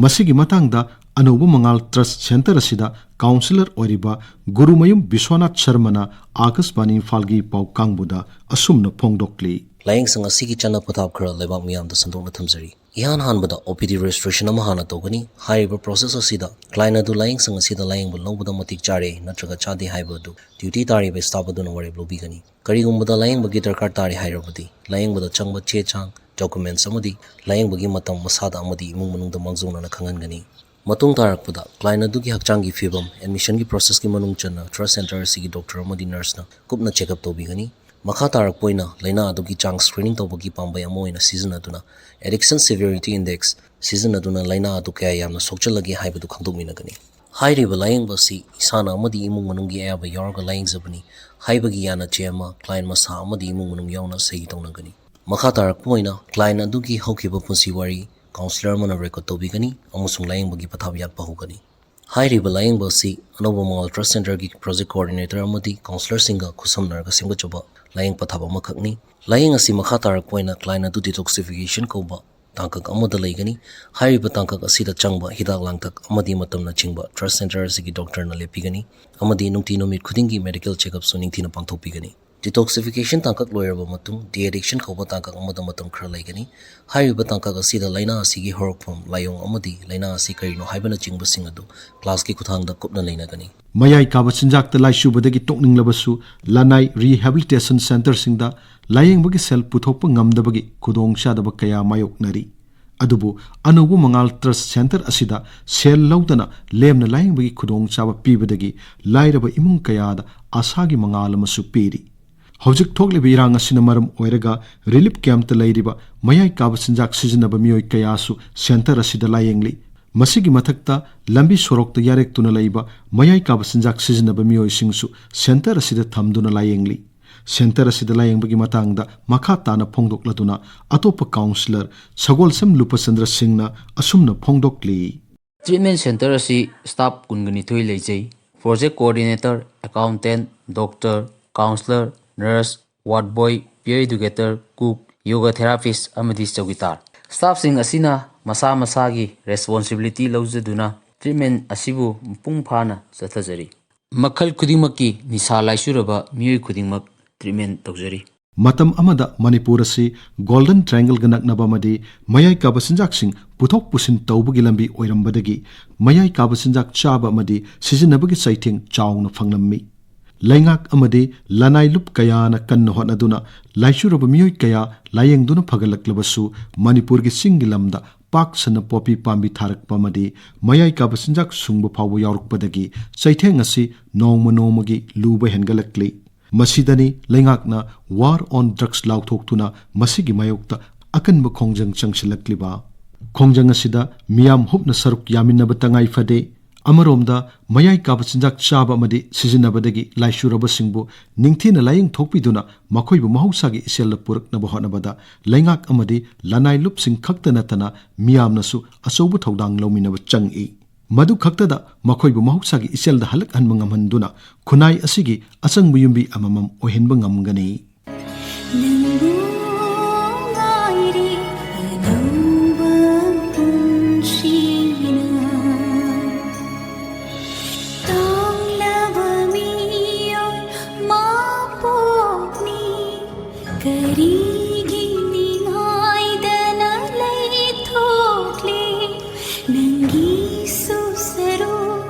ꯃꯁꯤꯒꯤ ꯃꯇꯥꯡꯗ ꯑꯅꯧꯕ ꯃꯉꯥꯜ ꯇ꯭ꯔꯁ ꯁꯦꯟꯇꯔ ꯑꯁꯤꯗ ꯀꯥꯎꯟꯁꯤꯂꯔ ꯑꯣꯏꯔꯤꯕ ꯒꯨꯔꯨꯃꯌꯨꯝ ꯕꯤꯁ꯭ꯋꯥꯅꯥꯊ ꯁꯔꯃꯅ ꯑꯥꯀꯥꯁꯕꯥꯅꯤ ꯏꯝꯐꯥꯜꯒꯤ ꯄꯥꯎ ꯀꯥꯡꯕꯨꯗ ꯑꯁꯨꯝꯅ ꯐꯣꯡꯗꯣꯛꯂꯤ꯫ ꯂꯥꯌꯦꯡꯁꯪ ꯑꯁꯤꯒꯤ ꯆꯠꯅ ꯄꯊꯥꯞ ꯈꯔ ꯂꯩꯕꯥꯛ ꯃꯤꯌꯥꯝꯗ ꯁꯟꯗꯣꯛꯅ ꯊꯝꯖꯔꯤ꯫ ꯏꯍꯥꯟ ꯍꯥꯟꯕꯗ ꯑꯣ ꯄꯤ ꯗꯤ ꯔꯦꯖꯤꯁꯇ꯭ꯔꯦꯁꯟ ꯑꯃ ꯍꯥꯟꯅ ꯇꯧꯒꯅꯤ꯫ ꯍꯥꯏꯔꯤꯕ ꯄ꯭ꯔꯣꯁꯦꯁ ꯑꯁꯤꯗ ꯀ꯭ꯂꯥꯏꯟ ꯑꯗꯨ ꯂꯥꯌꯦꯡꯁꯪ ꯑꯁꯤꯗ ꯂꯥꯌꯦꯡꯕ ꯂꯧꯕꯗ ꯃꯇꯤꯛ ꯆꯥꯔꯦ ꯅꯠꯇ꯭ꯔꯒ ꯆꯥꯗꯦ ꯍꯥꯏꯕ ꯑꯗꯨ ꯗ꯭ꯌꯨꯇꯤ ꯇꯥꯔꯤꯕ ꯁ꯭ꯇꯥꯐ ꯑꯗꯨꯅ ꯋꯥꯔꯦꯞ ꯂꯧꯕꯤꯒꯅꯤ꯫ ꯀꯔꯤꯒꯨꯝꯕꯗ ꯂꯥꯌꯦꯡꯕꯒꯤ ꯗꯔꯀꯥꯔ ꯇꯥꯔꯦ ꯍꯥꯏꯔꯕꯗꯤ, ꯂꯥꯌꯦꯡꯕꯗ ꯆꯪꯕ ꯆꯦ ꯆꯥꯡ, ꯗꯣꯀꯨꯃꯦꯟꯠꯁ ꯑꯃꯗꯤ ꯂꯥꯌꯦꯡꯕꯒꯤ ꯃꯇꯝ ꯃꯁꯥꯗ ꯑꯃꯗꯤ ꯏꯃꯨꯡ ꯃꯅꯨꯡꯗ ꯃꯥꯡꯖꯧꯅꯅ ꯈꯪꯍꯟꯒꯅꯤ꯫ ꯃꯇꯨꯡ ꯇꯥꯔꯛꯄꯗ, ꯀ꯭ꯂꯥꯏꯟ ꯑꯗꯨꯒꯤ ꯍꯛꯆꯥꯡꯒꯤ ꯐꯤꯕꯝ, ꯑꯦꯗꯃꯤꯁꯟꯒꯤ ꯄ꯭ꯔꯣꯁꯦꯁꯀꯤ ꯃꯅꯨꯡ ꯆꯟꯅ ꯇ꯭ꯔꯁ ꯁꯦꯟꯇꯔ ꯑꯁꯤꯒꯤ ꯗꯣꯛꯇꯔ ꯑꯃꯗꯤ ꯅꯔꯁꯅ ꯀꯨꯞꯅ ꯆꯦꯛꯑꯞ ꯇꯧꯕꯤꯒꯅꯤ꯫ ꯃꯈꯥ ꯇꯥꯔꯛꯄ ꯑꯣꯏꯅ, ꯂꯥꯏꯅꯥ ꯑꯗꯨꯒꯤ ꯆꯥꯡ ꯁ꯭ꯀ꯭ꯔꯤꯅꯤꯡ ꯇꯧꯕꯒꯤ ꯄꯥꯝꯕꯩ ꯑꯃ ꯑꯣꯏꯅ ꯁꯤꯖꯤꯟꯅꯗꯨꯅ, ꯑꯦꯗꯤꯛꯁꯟ ꯁꯤꯚꯤꯌꯔꯤꯇꯤ ꯏꯟꯗꯦꯛꯁ ꯁꯤꯖꯤꯟꯅꯗꯨꯅ ꯂꯥꯏꯅꯥ ꯑꯗꯨ ꯀꯌꯥ ꯌꯥꯝꯅ ꯁꯣꯛꯆꯜꯂꯒꯦ ꯍꯥꯏꯕꯗꯨ ꯈꯪꯗꯣꯛꯃꯤꯟꯅꯒꯅꯤ꯫ ꯍꯥꯏꯔꯤꯕ ꯂꯥꯌꯦꯡꯕ ꯑꯁꯤ ꯏꯁꯥꯅ ꯑꯃꯗꯤ ꯏꯃꯨꯡ ꯃꯅꯨꯡꯒꯤ ꯑꯌꯥꯕ ꯌꯥꯎꯔꯒ ꯂꯥꯌꯦꯡꯖꯕꯅꯤ ꯍꯥꯏꯕꯒꯤ ꯌꯥꯅ ꯆꯦ ꯑꯃ ꯀ꯭ꯂꯥꯏꯟ ꯃꯁꯥ ꯑꯃꯗꯤ ꯏꯃꯨꯡ ꯃꯅꯨꯡ ꯌꯥꯎꯅ ꯁꯍꯤ ꯇꯧꯅꯒꯅꯤ꯫ ꯃꯈꯥ ꯇꯥꯔꯛꯄ ꯑꯣꯏꯅ, ꯀ꯭ꯂꯥꯏꯟ ꯑꯗꯨꯒꯤ ꯍꯧꯈꯤꯕ ꯄꯨꯟꯁꯤ ꯋꯥꯔꯤ ꯀꯥꯎꯟꯁꯤꯂꯔ ꯑꯃꯅ ꯔꯦꯀꯣꯔꯗ ꯇꯧꯕꯤꯒꯅꯤ ꯑꯃꯁꯨꯡ ꯂꯥꯌꯦꯡꯕꯒꯤ ꯄꯊꯥꯞ ꯌꯥꯠꯄ ꯍꯧꯒꯅꯤ꯫ ꯍꯥꯏꯔꯤꯕ ꯂꯥꯌꯦꯡꯕ ꯑꯁꯤ ꯑꯅꯧꯕ ꯃꯉꯥꯜ Trust Centreꯒꯤ project coordinator ꯑꯃꯗꯤ counsellorꯁꯤꯡꯒ ꯈꯨꯠꯁꯝꯅꯔꯒ ꯁꯦꯝꯒꯠꯆꯕ ꯂꯥꯌꯦꯡ ꯄꯊꯥꯞ ꯑꯃꯈꯛꯅꯤ꯫ ꯂꯥꯌꯦꯡ ꯑꯁꯤ ꯃꯈꯥ ꯇꯥꯔꯛꯄ ꯑꯣꯏꯅ client ꯑꯗꯨ detoxification ꯀꯧꯕ ꯇꯥꯡꯀꯛ ꯑꯃꯗ ꯂꯩꯒꯅꯤ꯫ ꯍꯥꯏꯔꯤꯕ ꯇꯥꯡꯀꯛ ꯑꯁꯤꯗ ꯆꯪꯕ ꯍꯤꯗꯥꯛ ꯂꯥꯡꯊꯛ ꯑꯃꯗꯤ ꯃꯇꯝꯅꯆꯤꯡꯕ Trust Centre ꯑꯁꯤꯒꯤ doctorꯅ ꯂꯦꯞꯄꯤꯒꯅꯤ ꯑꯃꯗꯤ ꯅꯨꯡꯇꯤ ꯅꯨꯃꯤꯠ ꯈꯨꯗꯤꯡꯒꯤ medical checkupꯁꯨ ꯅꯤꯡꯊꯤꯅ ꯄꯥꯡꯊꯣꯛꯄꯤꯒꯅꯤ꯫ Detoxification ꯇꯥꯡꯀꯛ ꯂꯣꯏꯔꯕ ꯃꯇꯨꯡ, de-addiction ꯀꯧꯕ ꯇꯥꯡꯀꯛ ꯑꯃꯗ ꯃꯇꯝ ꯈꯔ ꯂꯩꯒꯅꯤ꯫ ꯍꯥꯏꯔꯤꯕ ꯇꯥꯡꯀꯛ ꯑꯁꯤꯗ ꯂꯥꯏꯅꯥ ꯑꯁꯤꯒꯤ ꯍꯧꯔꯛꯐꯝ, ꯂꯥꯏꯑꯣꯡ ꯑꯃꯗꯤ ꯂꯥꯏꯅꯥ ꯑꯁꯤ ꯀꯔꯤꯅꯣ ꯍꯥꯏꯕꯅꯆꯤꯡꯕꯁꯤꯡ ꯑꯗꯨ classꯀꯤ ꯈꯨꯠꯊꯥꯡꯗ ꯀꯨꯞꯅ ꯅꯩꯅꯒꯅꯤ꯫ ꯃꯌꯥꯏ ꯀꯥꯕ ꯆꯤꯟꯖꯥꯛꯇ ꯂꯥꯏꯆꯨꯕꯗꯒꯤ ꯇꯣꯛꯅꯤꯡꯂꯕꯁꯨ, ꯂꯅꯥꯏ rehabilitation centreꯁꯤꯡꯗ ꯂꯥꯌꯦꯡꯕꯒꯤ ꯁꯦꯜ ꯄꯨꯊꯣꯛꯄ ꯉꯝꯗꯕꯒꯤ ꯈꯨꯗꯣꯡꯆꯥꯗꯕ ꯀꯌꯥ ꯃꯥꯌꯣꯛꯅꯔꯤ꯫ ꯑꯗꯨꯕꯨ ꯑꯅꯧꯕ ꯃꯉꯥꯜ Trust Centre ꯑꯁꯤꯗ ꯁꯦꯜ ꯂꯧꯗꯅ ꯂꯦꯝꯅ ꯂꯥꯌꯦꯡꯕꯒꯤ ꯈꯨꯗꯣꯡꯆꯥꯕ ꯄꯤꯕꯗꯒꯤ ꯂꯥꯏꯔꯕ ꯏꯃꯨꯡ ꯀꯌꯥꯗ ꯑꯥꯁꯥꯒꯤ ꯃꯉꯥꯜ ꯑꯃꯁꯨ ꯄꯤꯔꯤ꯫ ꯍꯧꯖꯤꯛ ꯊꯣꯛꯂꯤꯕ ꯏꯔꯥꯡ ꯑꯁꯤꯅ ꯃꯔꯝ ꯑꯣꯏꯔꯒ relief campꯇ ꯂꯩꯔꯤꯕ ꯃꯌꯥꯏ ꯀꯥꯕ ꯆꯤꯟꯖꯥꯛ ꯁꯤꯖꯤꯟꯅꯕ ꯃꯤꯑꯣꯏ ꯀꯌꯥꯁꯨ centre ꯑꯁꯤꯗ ꯂꯥꯌꯦꯡꯂꯤ꯫ ꯃꯁꯤꯒꯤ ꯃꯊꯛꯇ ꯂꯝꯕꯤ ꯁꯣꯔꯣꯛꯇ ꯌꯥꯔꯦꯛꯇꯨꯅ ꯂꯩꯕ ꯃꯌꯥꯏ ꯀꯥꯕ ꯆꯤꯟꯖꯥꯛ ꯁꯤꯖꯤꯟꯅꯕ ꯃꯤꯑꯣꯏꯁꯤꯡꯁꯨ centre ꯑꯁꯤꯗ ꯊꯝꯗꯨꯅ ꯂꯥꯌꯦꯡꯂꯤ꯫ Centre ꯑꯁꯤꯗ ꯂꯥꯌꯦꯡꯕꯒꯤ ꯃꯇꯥꯡꯗ ꯃꯈꯥ ꯇꯥꯅ ꯐꯣꯡꯗꯣꯛꯂꯗꯨꯅ ꯑꯇꯣꯞꯄ counsellor ꯁꯒꯣꯜꯁꯝ ꯂꯨꯄꯆꯟꯗ꯭ꯔ ꯁꯤꯡꯅ ꯑꯁꯨꯝꯅ ꯐꯣꯡꯗꯣꯛꯂꯤ꯫ Treatment centre ꯑꯁꯤ staff ꯀꯨꯟꯒ ꯅꯤꯊꯣꯏ ꯂꯩꯖꯩ꯫ Project coordinator, accountant, doctor, counsellor, nurse, ward boy, peer educator, cook, yoga therapist ꯑꯃꯗꯤ ꯆꯧꯀꯤꯗꯥꯔ꯫ Staffꯁꯤꯡ ꯑꯁꯤꯅ ꯃꯁꯥ ꯃꯁꯥꯒꯤ responsibility ꯂꯧꯖꯗꯨꯅ treatment ꯑꯁꯤꯕꯨ ꯃꯄꯨꯡ ꯐꯥꯅ ꯆꯠꯊꯖꯔꯤ꯫ ꯃꯈꯜ ꯈꯨꯗꯤꯡꯃꯛꯀꯤ ꯅꯤꯁꯥ ꯂꯥꯏꯆꯨꯔꯕ ꯃꯤꯑꯣꯏ ꯈꯨꯗꯤꯡꯃꯛ treatment ꯇꯧꯖꯔꯤ꯫ ꯃꯇꯝ ꯑꯃꯗ ꯃꯅꯤꯄꯨꯔ ꯑꯁꯤ Golden Triangleꯒ ꯅꯛꯅꯕ ꯑꯃꯗꯤ ꯃꯌꯥꯏ ꯀꯥꯕ ꯆꯤꯟꯖꯥꯛꯁꯤꯡ ꯄꯨꯊꯣꯛ ꯄꯨꯁꯤꯟ ꯇꯧꯕꯒꯤ ꯂꯝꯕꯤ ꯑꯣꯏꯔꯝꯕꯗꯒꯤ ꯃꯌꯥꯏ ꯀꯥꯕ ꯆꯤꯟꯖꯥꯛ ꯆꯥꯕ ꯑꯃꯗꯤ ꯁꯤꯖꯤꯟꯅꯕꯒꯤ ꯆꯩꯊꯦꯡ ꯆꯥꯎꯅ ꯐꯪꯂꯝꯃꯤ꯫ ꯂꯩꯉꯥꯛ ꯑꯃꯗꯤ ꯂꯅꯥꯏ ꯂꯨꯞ ꯀꯌꯥꯅ ꯀꯟꯅ ꯍꯣꯠꯅꯗꯨꯅ ꯂꯥꯏꯆꯨꯔꯕ ꯃꯤꯑꯣꯏ ꯀꯌꯥ ꯂꯥꯌꯦꯡꯗꯨꯅ ꯐꯒꯠꯂꯛꯂꯕꯁꯨ, ꯃꯅꯤꯄꯨꯔꯒꯤ ꯆꯤꯡꯒꯤ ꯂꯝꯗ ꯄꯥꯛ ꯁꯟꯅ ꯄꯣꯄꯤ ꯄꯥꯝꯕꯤ ꯊꯥꯔꯛꯄ ꯑꯃꯗꯤ ꯃꯌꯥꯏ ꯀꯥꯕ ꯆꯤꯟꯖꯥꯛ ꯁꯨꯡꯕ ꯐꯥꯎꯕ ꯌꯥꯎꯔꯛꯄꯗꯒꯤ ꯆꯩꯊꯦꯡ ꯑꯁꯤ ꯅꯣꯡꯃ ꯅꯣꯡꯃꯒꯤ ꯂꯨꯕ ꯍꯦꯟꯒꯠꯂꯛꯂꯤ꯫ ꯃꯁꯤꯗꯅꯤ ꯂꯩꯉꯥꯛꯅ War on Drugs ꯂꯥꯎꯊꯣꯛꯇꯨꯅ ꯃꯁꯤꯒꯤ ꯃꯥꯌꯣꯛꯇ ꯑꯀꯟꯕ ꯈꯣꯡꯖꯪ ꯆꯪꯁꯤꯜꯂꯛꯂꯤꯕ꯫ ꯈꯣꯡꯖꯪ ꯑꯁꯤꯗ ꯃꯤꯌꯥꯝ ꯍꯨꯞꯅ ꯁꯔꯨꯛ ꯌꯥꯃꯤꯟꯅꯕ ꯇꯉꯥꯏ ꯐꯗꯦ꯫ ꯑꯃꯔꯣꯝꯗ, ꯃꯌꯥꯏ ꯀꯥꯕ ꯆꯤꯟꯖꯥꯛ ꯆꯥꯕ ꯑꯃꯗꯤ ꯁꯤꯖꯤꯟꯅꯕꯗꯒꯤ ꯂꯥꯏꯆꯨꯔꯕꯁꯤꯡꯕꯨ ꯅꯤꯡꯊꯤꯅ ꯂꯥꯌꯦꯡꯊꯣꯛꯄꯤꯗꯨꯅ ꯃꯈꯣꯏꯕꯨ ꯃꯍꯧꯁꯥꯒꯤ ꯏꯆꯦꯜꯗ ꯄꯨꯔꯛꯅꯕ ꯍꯣꯠꯅꯕꯗ ꯂꯩꯉꯥꯛ ꯑꯃꯗꯤ ꯂꯅꯥꯏ ꯂꯨꯞꯁꯤꯡ ꯈꯛꯇ ꯅꯠꯇꯅ ꯃꯤꯌꯥꯝꯅꯁꯨ ꯑꯆꯧꯕ ꯊꯧꯗꯥꯡ ꯂꯧꯃꯤꯟꯅꯕ ꯆꯪꯏ꯫ ꯃꯗꯨ ꯈꯛꯇꯗ ꯃꯈꯣꯏꯕꯨ ꯃꯍꯧꯁꯥꯒꯤ ꯏꯆꯦꯜꯗ ꯍꯜꯂꯛꯍꯟꯕ ꯉꯝꯍꯟꯗꯨꯅ ꯈꯨꯟꯅꯥꯏ ꯑꯁꯤꯒꯤ ꯑꯆꯪꯕ ꯌꯨꯝꯕꯤ ꯑꯃꯃꯝ ꯑꯣꯏꯍꯟꯕ ꯉꯝꯒꯅꯤ꯫ ꯅꯪꯕꯨ ꯉꯥꯏꯔꯤ ꯑꯅꯧꯕ ꯄꯨꯟꯁꯤꯅ꯫ ꯇꯥꯡꯂꯕ ꯃꯤꯑꯣꯏ ꯃꯄꯣꯛꯅꯤ, ꯀꯔꯤꯒꯤ ꯅꯤꯡꯉꯥꯏꯗꯅ ꯂꯩꯊꯣꯛꯂꯤ? ꯅꯪꯒꯤꯁꯨ ꯁꯔꯨꯛ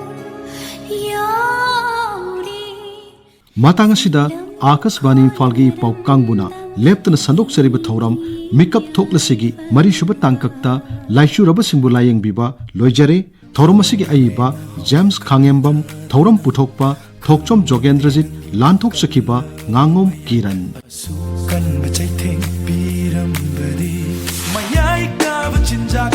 ꯌꯥꯎꯔꯤ꯫ ꯃꯇꯥꯡ ꯑꯁꯤꯗ ꯑꯥꯀꯥꯁꯕꯥꯅꯤ ꯏꯝꯐꯥꯜꯒꯤ ꯄꯥꯎ ꯀꯥꯡꯕꯨꯅ ꯂꯦꯞꯇꯅ ꯁꯟꯗꯣꯛꯆꯔꯤꯕ ꯊꯧꯔꯝ ꯃꯤꯀꯞ ꯊꯣꯛꯂꯁꯤꯒꯤ ꯃꯔꯤꯁꯨꯕ ꯇꯥꯡꯀꯛꯇ ꯂꯥꯏꯆꯨꯔꯕꯁꯤꯡꯕꯨ ꯂꯥꯌꯦꯡꯕꯤꯕ ꯂꯣꯏꯖꯔꯦ꯫ ꯊꯧꯔꯝ ꯑꯁꯤꯒꯤ ꯑꯏꯕ ꯖꯦꯝꯁ ꯈꯥꯉꯦꯝꯕꯝ, ꯊꯧꯔꯝ ꯄꯨꯊꯣꯛꯄ ꯊꯣꯛꯆꯣꯝ ꯖꯣꯒꯦꯟꯗ꯭ꯔꯖꯤꯠ, ꯂꯥꯟꯊꯣꯛꯆꯈꯤꯕ ꯉꯥꯉꯣꯝ ꯀꯤꯔꯟ꯫ ꯑꯁꯨꯛ ꯀꯟꯕ ꯆꯩꯊꯦꯡ ꯄꯤꯔꯝꯕꯗꯤ ꯃꯌꯥꯏ ꯀꯥꯕ ꯆꯤꯟꯖꯥꯛ